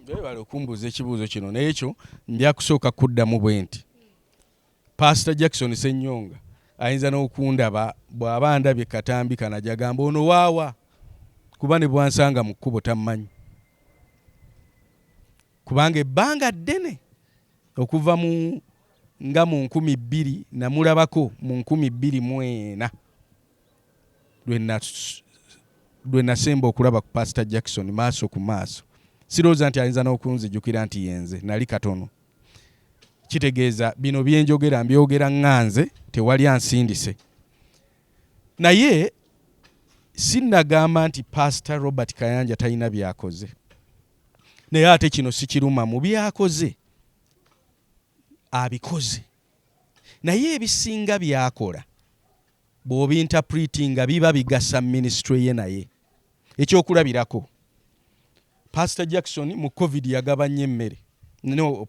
Webale okumbuuza ekibuuzo kino, n'ekyo nja kusooka kuddamu bwe nti Paasita Jackson Ssenyonga ayinza n'okundaba, bw'aba andabye katambi kano ajja gamba ono waawa, kuba ne bw'ansanga mu kkubo tammanyi, kubanga ebbanga ddene okuva mu nga mu 2000 namulabako mu 2004 lwe nasemba okulaba ku Pastor Jackson maaso ku maaso. Sirowooza nti ayinza n'okunzijukira nti yenze nali katono. Kitegeeza bino bye njogera mbyogera ŋŋanze, tewali ansindise. Naye Sinnagamba nti Pastor Robert Kayanja talina byakoze, naye ate kino sikiruma mu byakoze, abikoze, naye ebisinga byakola bw'obinterpretinga biba bigasa ministry ye. Naye ekyokulabirako, Pastor Jackson mu COVID yagaba nnyo emmere. No,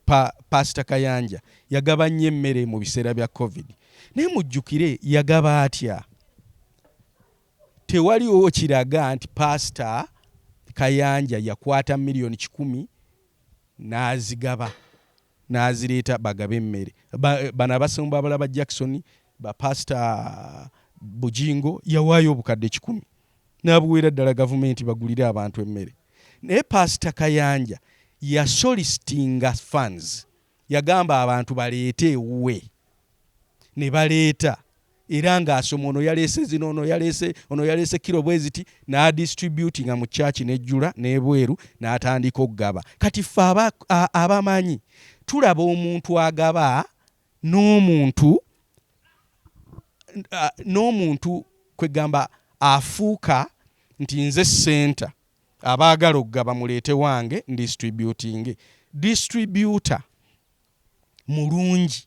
Pastor Kayanja yagaba nnyo emmere mu biseera bya COVID, naye mujjukire yagaba atya? Tewaliwo kiraga nti Pastor Kayanja yakwata 100,000,000 n'azigaba, n'azireeta bagabe emmere. Bano abasumba abalala ba Jackson, ba Pastor Bujingo, yawaayo 100,000 n'abuweera ddala gavumenti bagulire abantu emmere. Naye Pastor Kayanja yasolicitinga funds, yagamba abantu baleete ewuwe ne baleeta, era ng'asoma ono yaleese zino, ono yaleese, ono yaleese kiro bwe ziti, n'adistributinga mu kyaki n'ejjula n'ebweru n'atandika okugaba. Kati ffe abamanyi tulaba omuntu agaba n'omuntu kwegamba afuuka nti nze center, abaagala okugaba muleete wange ndistributinge. Distributor mulungi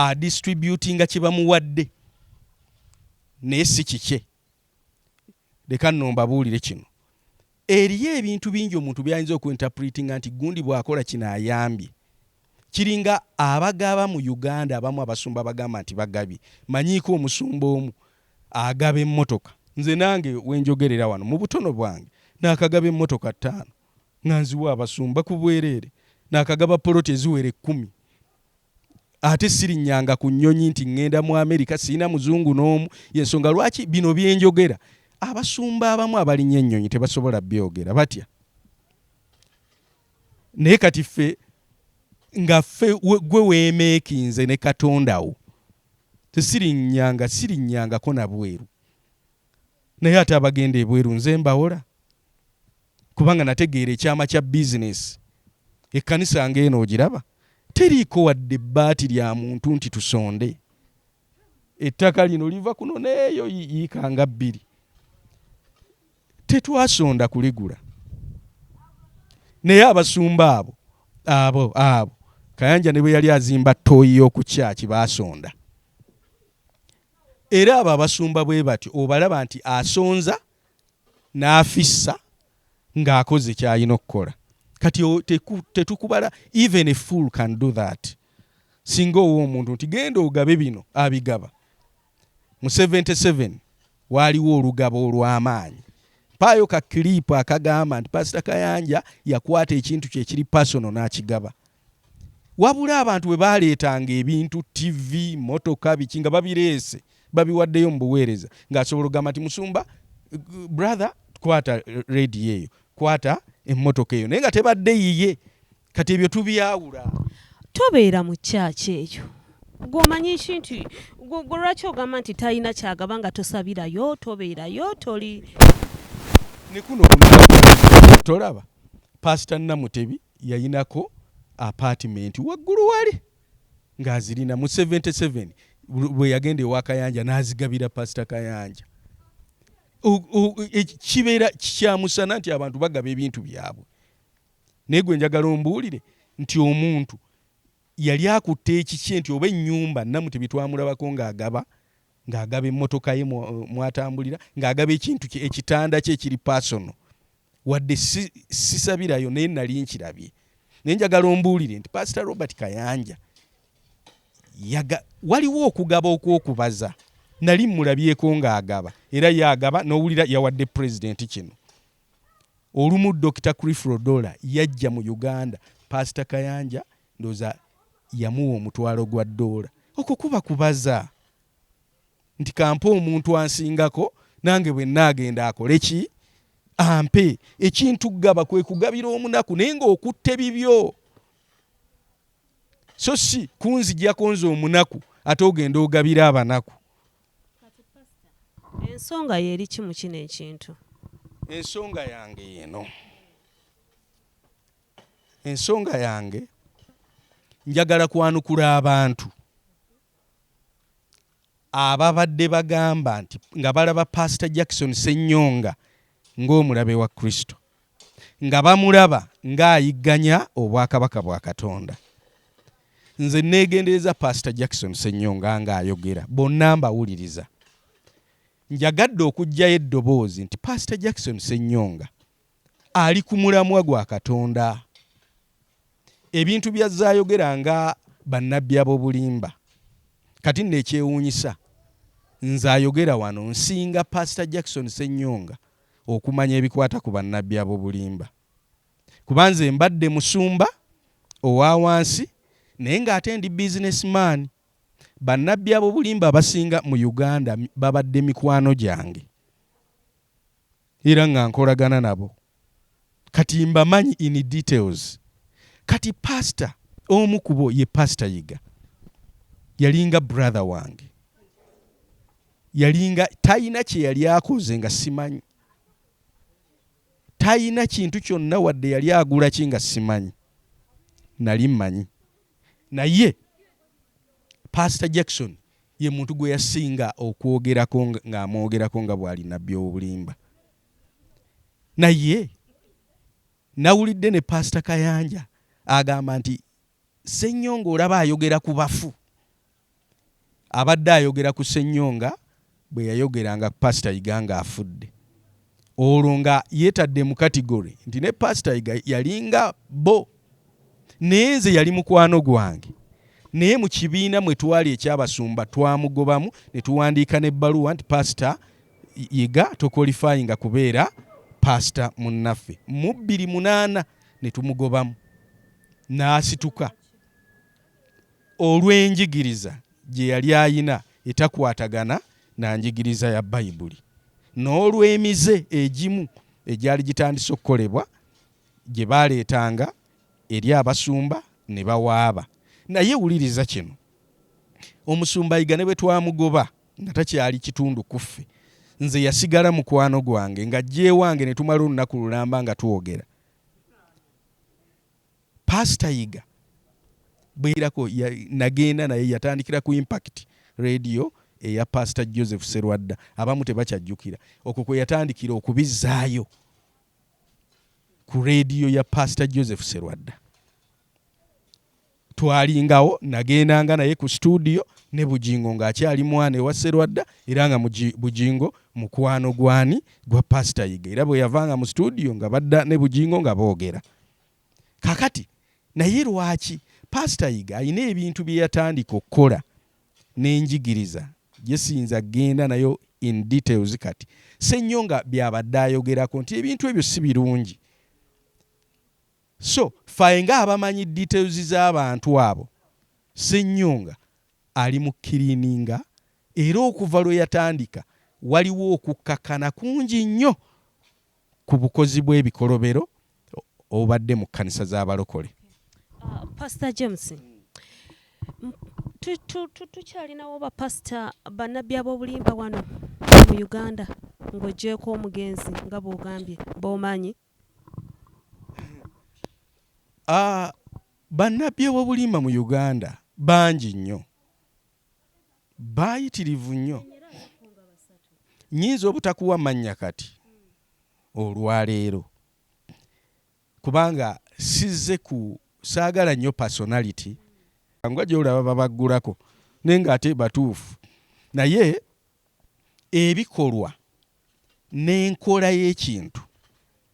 adistributinga kye bamuwadde, naye si kikye. Leka nno mbabuulire kino: eriyo ebintu bingi omuntu byayinza okuinterpretinga nti gundi bw'akola kino ayambye. Kiringa abagaba mu Uganda, abamu abasumba bagamba nti bagabye. Manyiiko omusumba omu agaba emmotoka. Nze nange wenjogerera wano mu butono bwange naakagaba emmotoka 5 nga nziwa abasumba ku bwereere, naakagaba poloti eziwera 10, ate sirinnyanga ku nnyonyi nti ŋŋenda mu Amerika, sirina muzungu n'omu. Yensonga lwaki bino byenjogera abasumba abamu abalinnya ennyonyi tebasobola byogera, batya. Naye kati ffe nga ffe gwe weemeekinze ne Katonda wo, tesirinnyanga, sirinnyangako na bweru, naye ate abagenda ebweru nze mbawola, kubanga nategeera ekyama kya bizinesi. Ekkanisa ng'eno ogiraba, teriiko wadde ebbaati lya muntu nti tusonde. Ettaka lino liva kuno neeyo yiika nga 2, tetwasonda kuligula. Naye abasumba abo Kayanja ne bwe yali azimba ttooyi y'oku kyaki baasonda. Era abo abasumba bwe batyo obalaba nti asonza n'afissa ng'akoze ky'alina okukola. Kati tetukubala. Even a fool can do that. Singa owa omuntu nti genda ogabe bino, abigaba. Mu 77 waaliwo olugabo olw'amaanyi. Mpaayo ka clip akagamba nti Pasita Kayanja yakwata ekintu kye ekiri personal n'akigaba. Wabula abantu bwe baleetanga ebintu, TV, motoka, biki, nga babireese babiwaddeyo mu buweereza, ng'asobola okugamba nti musumba, brother, kwata rediyo eyo, kwata emmotoka eyo, naye nga tebadde yiye. Kati ebyo tubyawula. Tobeera mu kyaki eyo, gw'omanyi ki nti gwe lwaki ogamba nti talina kyagaba nga tosabirayo, tobeerayo, toli? Ne kuno tolaba Pasita Namutebi yayinako apartment waggulu wali ng'azirina. Mu 77 bwe yagenda ewa Kayanja n'azigabira Pasita Kayanja. Kibeera kyamusana nti abantu bagaba ebintu byabwe, naye gwe njagala ombuulire nti omuntu yali akutte ekikye nti oba ennyumba. Namutebi twamulabako ng'agaba emmotoka ye mwatambulira, ng'agaba ekintu kye, ekitanda kye ekiri personal. Wadde sisabirayo, naye nali nkirabye. Naye njagala ombuulire nti Pasita Robert Kayanja waliwo okugaba okw'okubaza nali mmulabyeko ng'agaba, era ye agaba n'owulira yawadde pulezidenti kino. Olumu Dr Creflo Dollar yajja mu Uganda, Pasita Kayanja ndowooza yamuwa $1,000. Okwo kuba kubaza nti kampe omuntu ansingako, nange bwe naagenda akole ki, ampe ekintu. Gaba kwe kugabira omunaku, naye ng'okutte bibyo, so si kunzigyako nze omunaku ate ogenda ogabira abanaku. Ensonga ye eri ki mu kino ekintu? Ensonga yange yeno, ensonga yange njagala kwanukula abantu. Ababadde bagamba nti nga balaba Paasita Jackson Ssenyonga ng'omulabe wa Kristo, nga bamulaba ng'ayigganya Obwakabaka bwa Katonda. Nze nneegendereza Paasita Jackson Ssenyonga ng'ayogera, bonna mbawuliriza. Njagadde okuggyayo eddoboozi nti Paasita Jackson Ssenyonga ali ku mulamwa gwa Katonda. Ebintu by'azze ayogera nga bannabbi ab'obulimba. Kati nno ekyewuunyisa, nze ayogera wano nsinga Paasita Jackson Ssenyonga okumanya ebikwata ku bannabbi ab'obulimba. Kuba nze mbadde musumba owa wansi naye ng'ate ndi business man. Bannabbi ab'obulimba abasinga mu Uganda babadde mikwano gyange. Era nga nkolagana nabo kati mbamanyi in details. Kati pastor omu kubo ye pastor Yiga yalinga brother wange, yalinga talina kyeyali akoze nga simanyi, talina kintu kyonna wadde yali agula ki nga simanyi, nali mmanyi. Naye Pastor Jackson ye muntu gwe yasinga okwogerako ng'amwogerako nga bw'ali nabbi ow'obulimba. Naye nawulidde ne Pastor Kayanja agamba nti Ssenyonga olaba ayogera ku bafu. Abadde ayogera ku Ssenyonga bwe yayogera nga Pasita Yiga ng'afudde. Olwo nga yeetadde mu category nti ne Pasita Yiga yalinga bo. Naye nze yali mukwano gwange. Naye mu kibiina mwe twali eky'abasumba twamugobamu ne tuwandiika n'ebbaluwa nti Pasita Yiga tokwolifayinga kubeera Pasita munnaffe. Mu 2008 ne tumugobamu n'asituka. Olw'enjigiriza gye yali alina etakwatagana na njigiriza ya Bayibuli, n'olw'emize egimu egyali gitandise okukolebwa gye baaleetanga eri abasumba ne bawaaba. Naye wuliriza kino, Omusumba Yiga ne bwe twamugoba nga takyali kitundu ku ffe, nze yasigala mukwano gwange ng'ajja ewange ne tumala olunaku lulamba nga twogera. Pastor Yiga bweyirako nagenda naye yatandikira ku Impact Radio eya Pastor Joseph Serwadda, abamu tebakyajjukira, okwo kwe yatandikira okubizzaayo ku radio ya Pastor Joseph Serwadda. Twalingawo, nagendanga naye ku studio ne Bugingo ng'akyali mwana ewa Serwadda era nga Bugingo mukwano gwani gwa Pastor Yiga, era bwe yavanga mu studio nga badda ne Bugingo nga boogera. Kakati naye lwaki Pastor Yiga alina ebintu bye yatandika okukola n'enjigiriza gye siyinza kugenda nayo in details kati, Ssenyonga by'abadde ayogerako nti ebintu ebyo si birungi. So ffe nga abamanyi details z'abantu abo, Ssenyonga ali mu kiriininga era okuva lwe yatandika waliwo okukkakkana kungi nnyo ku bukozi bw'ebikolobero obubadde mu kkanisa z'abalokole. Pastor James, tukyalinawo ba pastor bannabbi ab'obulimba wano mu Uganda ng'oggyeeko omugenzi nga bw'ogambye b'omanyi? Bannabbi ab'obulimba mu Uganda bangi nnyo. Bayitirivu nnyo. Nnyinza obutakuwa mannya kati olwaleero kubanga sizze ku saagala nnyo personality nga gy'olaba babaggulako naye ng'ate batuufu naye ebikolwa n'enkola y'ekintu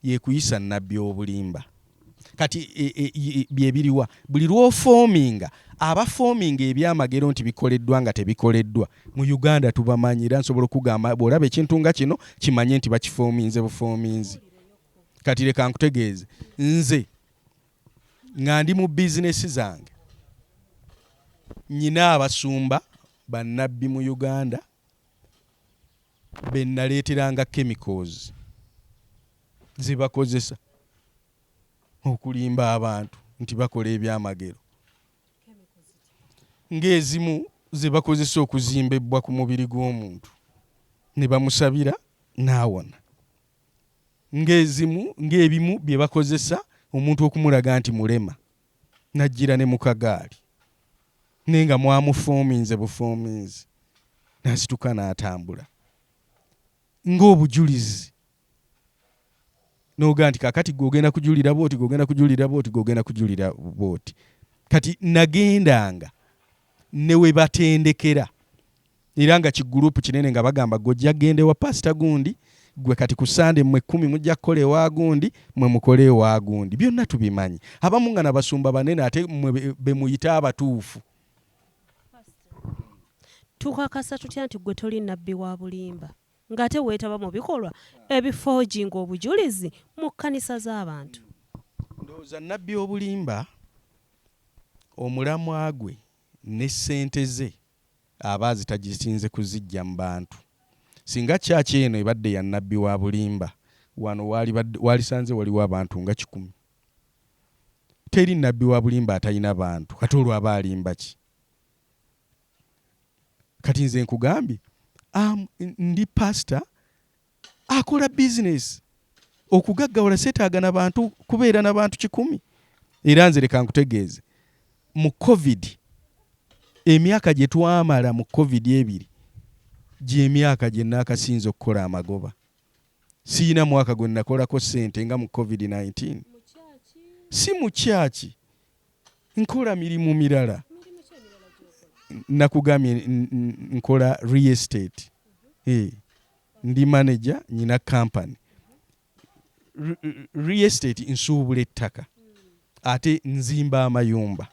yekuyisa nnabbi obulimba. Kati e, e, e, bye biriwa? Buli lw'ofoominga, abafoominga ebyamagero nti bikoleddwa nga tebikoleddwa mu Uganda tubamanyi, era nsobola okugamba bw'olaba ekintu nga kino kimanye nti bakifoominze bufoominzi. Kati leka nkutegeeze, nze nga ndi mu bizinesi zange nyina abasumba bannabbi mu Uganda be nnaleeteranga chemicals ze bakozesa okulimba abantu nti bakola ebyamagero ng'ezimu ze bakozesa okuzimba ebbwa ku mubiri gw'omuntu ne bamusabira n'awona, ng'ezimu ng'ebimu bye bakozesa omuntu okumulaga nti mulema n'ajjira ne mu kagaali naye nga mwamufoominze bufoominzi. N'asituka n'atambula ng'obujulizi, n'ogaa nti kakati gwe ogenda kujulira bwoti, gwe ogenda kujulira bwoti, gwe ogenda kujulira bwoti. Kati nagendanga ne we batendekera, era nga kigurupu kinene, nga bagamba gwe ojja kugenda ewa pasita gundi, gwe kati ku Sande mmwe 10 mujja kukola ewa gundi, mwe mukole ewa gundi. Byonna tubimanyi. Abamu nga nabasumba banene, ate mmwe be muyite abatuufu. Tukakasa tutya nti gwe toli nabbi wa bulimba, ng'ate weetaba mu bikolwa ebifoojinga obujulizi mu kkanisa z'abantu? Ndowooza nabbi obulimba omulamwa gwe ne ssente ze aba azitagisinze kuzijja mu bantu. Singa kyaki eno ebadde ya nabbi wa bulimba, wano walisanze waliwo abantu nga 100. Teri nabbi wa bulimba atalina bantu. Kati olwo aba alimba ki? Kati nze nkugambye, ndi pasita akola bizinesi. Okugaggawala seetaaga na bantu kubeera na bantu 100. Era nze leka nkutegeeze, mu COVID, emyaka gye twamala mu COVID 2 gy'emyaka gye naakasinze okukola amagoba. Siyina mwaka gwe nakolako ssente nga mu COVID-19. Si mu kyaki, nkola mirimu mirala. Nakugambye, nkola real estate. Ndi manager, nyina company real estate, nsuubula ettaka ate nzimba amayumba.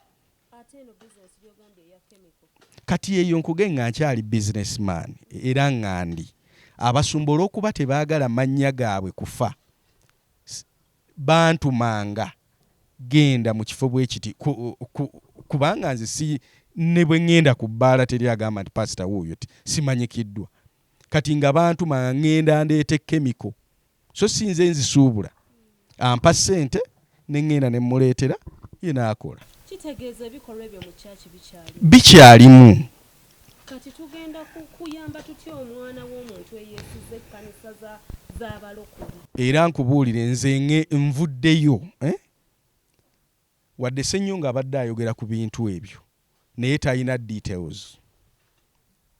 Kati eyo nkuge nga nkyali businessman, era nga ndi abasumba olw'okuba tebaagala mannya gaabwe kufa, bantumanga genda mu kifo bwe kiti, kubanga nze si ne bwe ŋŋenda ku bbaala teri agamba nti pasita wuuyo, simanyikiddwa. Kati nga bantumanga ŋŋenda ndeeta chemical, so si nze nzisuubula, ampa ssente ne ŋŋenda ne mmuleetera, ye n'akola. Kitegeeza ebikolwa ebyo mu kyaki bikyali? Bikyalimu. Kati tugenda kuyamba tutya omwana w'omuntu eyeesiza ekkanisa z'abalokole? Era nkubuulire, nze nvuddeyo, eh? Wadde Ssenyonga abadde ayogera ku bintu ebyo naye talina details,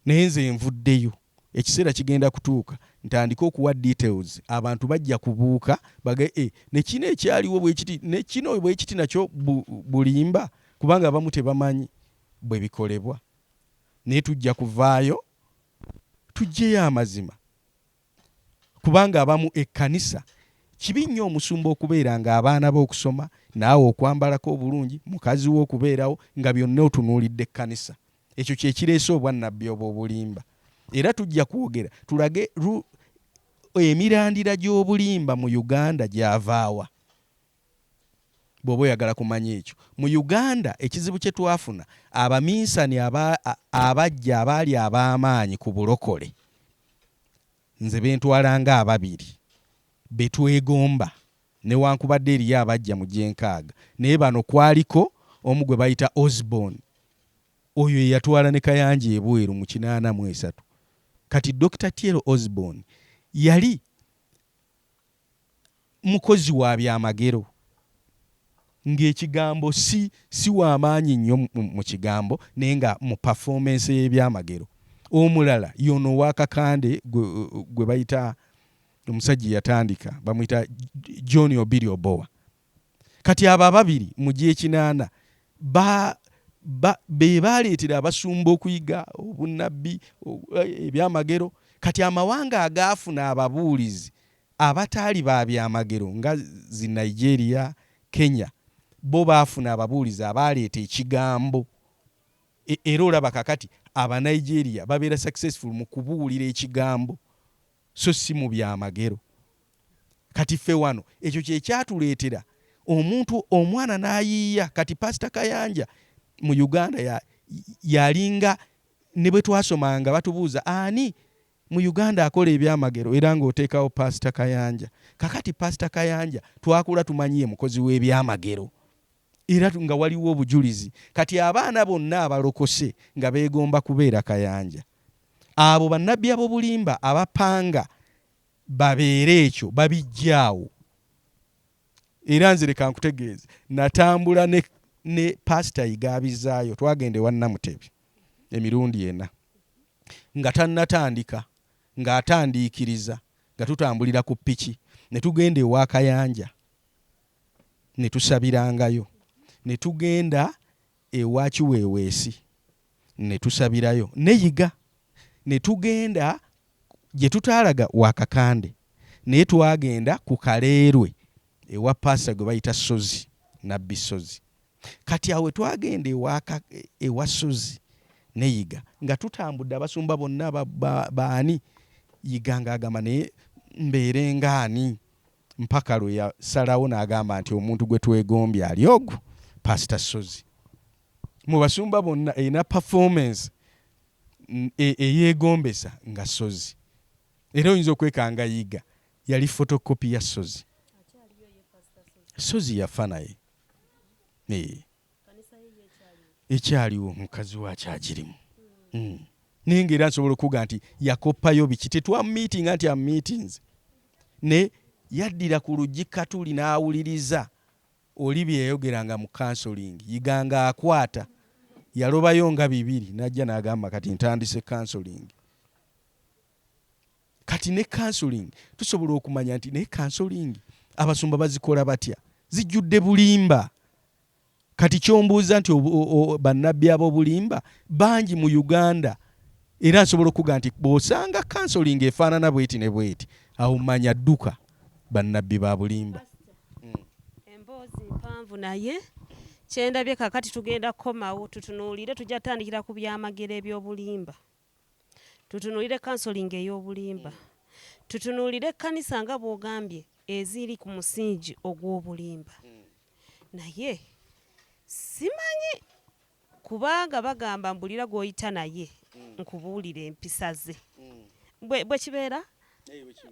naye nze nvuddeyo. Ekiseera kigenda kutuuka ntandike okuwa details. Abantu bajja kubuuka bage e, ne kino ekyaliwo bwekiti, ne kino bwekiti, nakyo bulimba, kubanga abamu tebamanyi bwe bikolebwa. Naye tujja kuvaayo tuggyeyo amazima, kubanga abamu ekkanisa kibi nnyo omusumba okubeera ng'abaana be okusoma, naawe okwambalako obulungi, mukazi we okubeerawo, nga byonna otunuulidde ekkanisa. Ekyo kye kireese obwannabbi obw'obulimba. Era tujja kwogera tulage emirandira gy'obulimba mu Uganda gyavaawa. Bw'oba oyagala kumanya ekyo, mu Uganda ekizibu kye twafuna, abaminsani abajja abaali ab'amaanyi ku bulokole, nze bentwala nga ababiri betwegomba, newankubadde eriyo abajja mu gyenkaaga, naye bano kwaliko omu gwe bayita Osborne, oyo eyatwala ne Kayanja ebweru mu 83. Kati Dr T.L. Osborne yali mukozi wa byamagero, ng'ekigambo si w'amaanyi nnyo mu kigambo, naye nga mu performance y'ebyamagero. Omulala yono owakakande gwe bayita omusajja eyatandika, bamuyita John Obiri Obowa. Kati abo ababiri mu gyekinaana be baleetera abasumba okuyiga obunnabbi, ebyamagero. Kati amawanga agaafuna ababuulizi abataali ba byamagero nga zi Nigeria, Kenya, bo baafuna ababuulizi abaleeta ekigambo. Era olaba kakati Abanigeria babeera successful mu kubuulira ekigambo so si mu byamagero. Kati ffe wano ekyo kyekyatuleetera omuntu omwana n'ayiiya. Kati Pasita Kayanja mu Uganda yalinga ne bwe twasomanga batubuuza ani mu Uganda akola ebyamagero, era ng'oteekawo Pasita Kayanja. Kakati Pasita Kayanja twakula tumanyiye mukozi w'ebyamagero, era nga waliwo obujulizi. Kati abaana bonna abalokose nga beegomba kubeera Kayanja. Abo bannabbi ab'obulimba abapanga babeere ekyo babijjaawo. Era nze leka nkutegeeze, natambula ne Pasita Igabizaayo, twagenda ewa Namutebi emirundi 4. Nga tannatandika, ng'atandiikiriza, nga tutambulira ku piki ne tugenda ewa Kayanja ne tusabirangayo, ne tugenda ewa Kiweeweesi ne tusabirayo ne Yiga, ne tugenda gye tutaalaga wa Kakande, naye twagenda ku Kaleerwe ewa paasita gwe bayita Ssozi, Nabbi Ssozi. Kati awo wetwagenda ewa, ewa Ssozi ne Yiga nga tutambudde abasumba bonna baani, Yiga ng'agamba naye mbeere ng'ani mpaka lwe yasalawo n'agamba nti omuntu gwe twegombye ali ogwo Pasita Ssozi. Mu basumba bonna erina performance eyeegombesa nga Ssozi. Era oyinza okwekanga Yiga yali photocopy ya Ssozi. Ssozi yafa naye. Eh. Ekyaliwo mukazi we akyagirimu. Mm. Naye nga era nsobola okuga nti yakoppayo biki tetwamumiitinga nti amumiitinze ne yaddira ku luggi katuli n'awuliriza oli bye yayogeranga mu counseling. Yiga ng'akwata yalobayo nga bibiri n'ajja n'agamba kati ntandise counseling. Kati ne counseling tusobola okumanya nti naye counseling abasumba bazikola batya? Zijjudde bulimba. Kati kyombuuza nti bannabbi ab'obulimba bangi mu Uganda era nsobola okuga nti bw'osanga counseling efaanana bweti ne bweti awo manya dduka bannabbi ba bulimba. Emboozi mpanvu naye kyendabye kakati tugenda kukomawo tutunuulire tujja kutandikira ku byamagero eby'obulimba. Tutunuulire counseling ey'obulimba. Tutunuulire ekkanisa nga bw'ogambye eziri ku musingi ogw'obulimba. Naye simanyi kubanga bagamba mbulira gw'oyita naye nkubuulire empisa ze. Bwe bwe kibeera?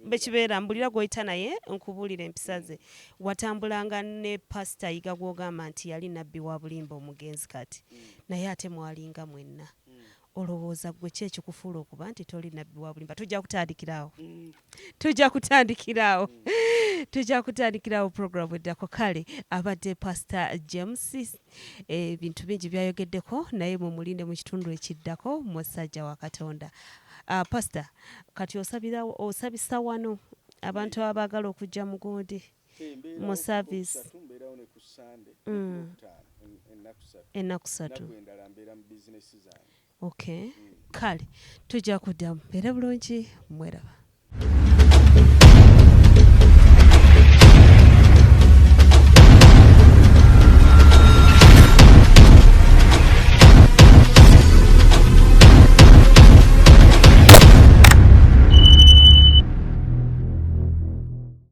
Bwe kibeera mbulira gw'oyita naye nkubuulire empisa ze. Watambulanga ne Pasita Yiga gw'ogamba nti yali nabbi wa bulimba omugenzi kati naye ate mwalinga mwenna. Olowooza ggwe ki ekikufuula okuba nti toli nabbi wa bulimba? Tujja kutandikira awo. Tujja kutandikira awo. Tujja kutandikira awo program eddako. Kale abadde Pastor James ebintu bingi byayogeddeko naye mumulinde mu kitundu ekiddako musajja wa Katonda. Pastor kati osabira osabisa wano abantu abaagala okujja mu gundi mu service ennaku ssatu. Okay, kale tujja kuddamu. Mbeere bulungi, mweraba.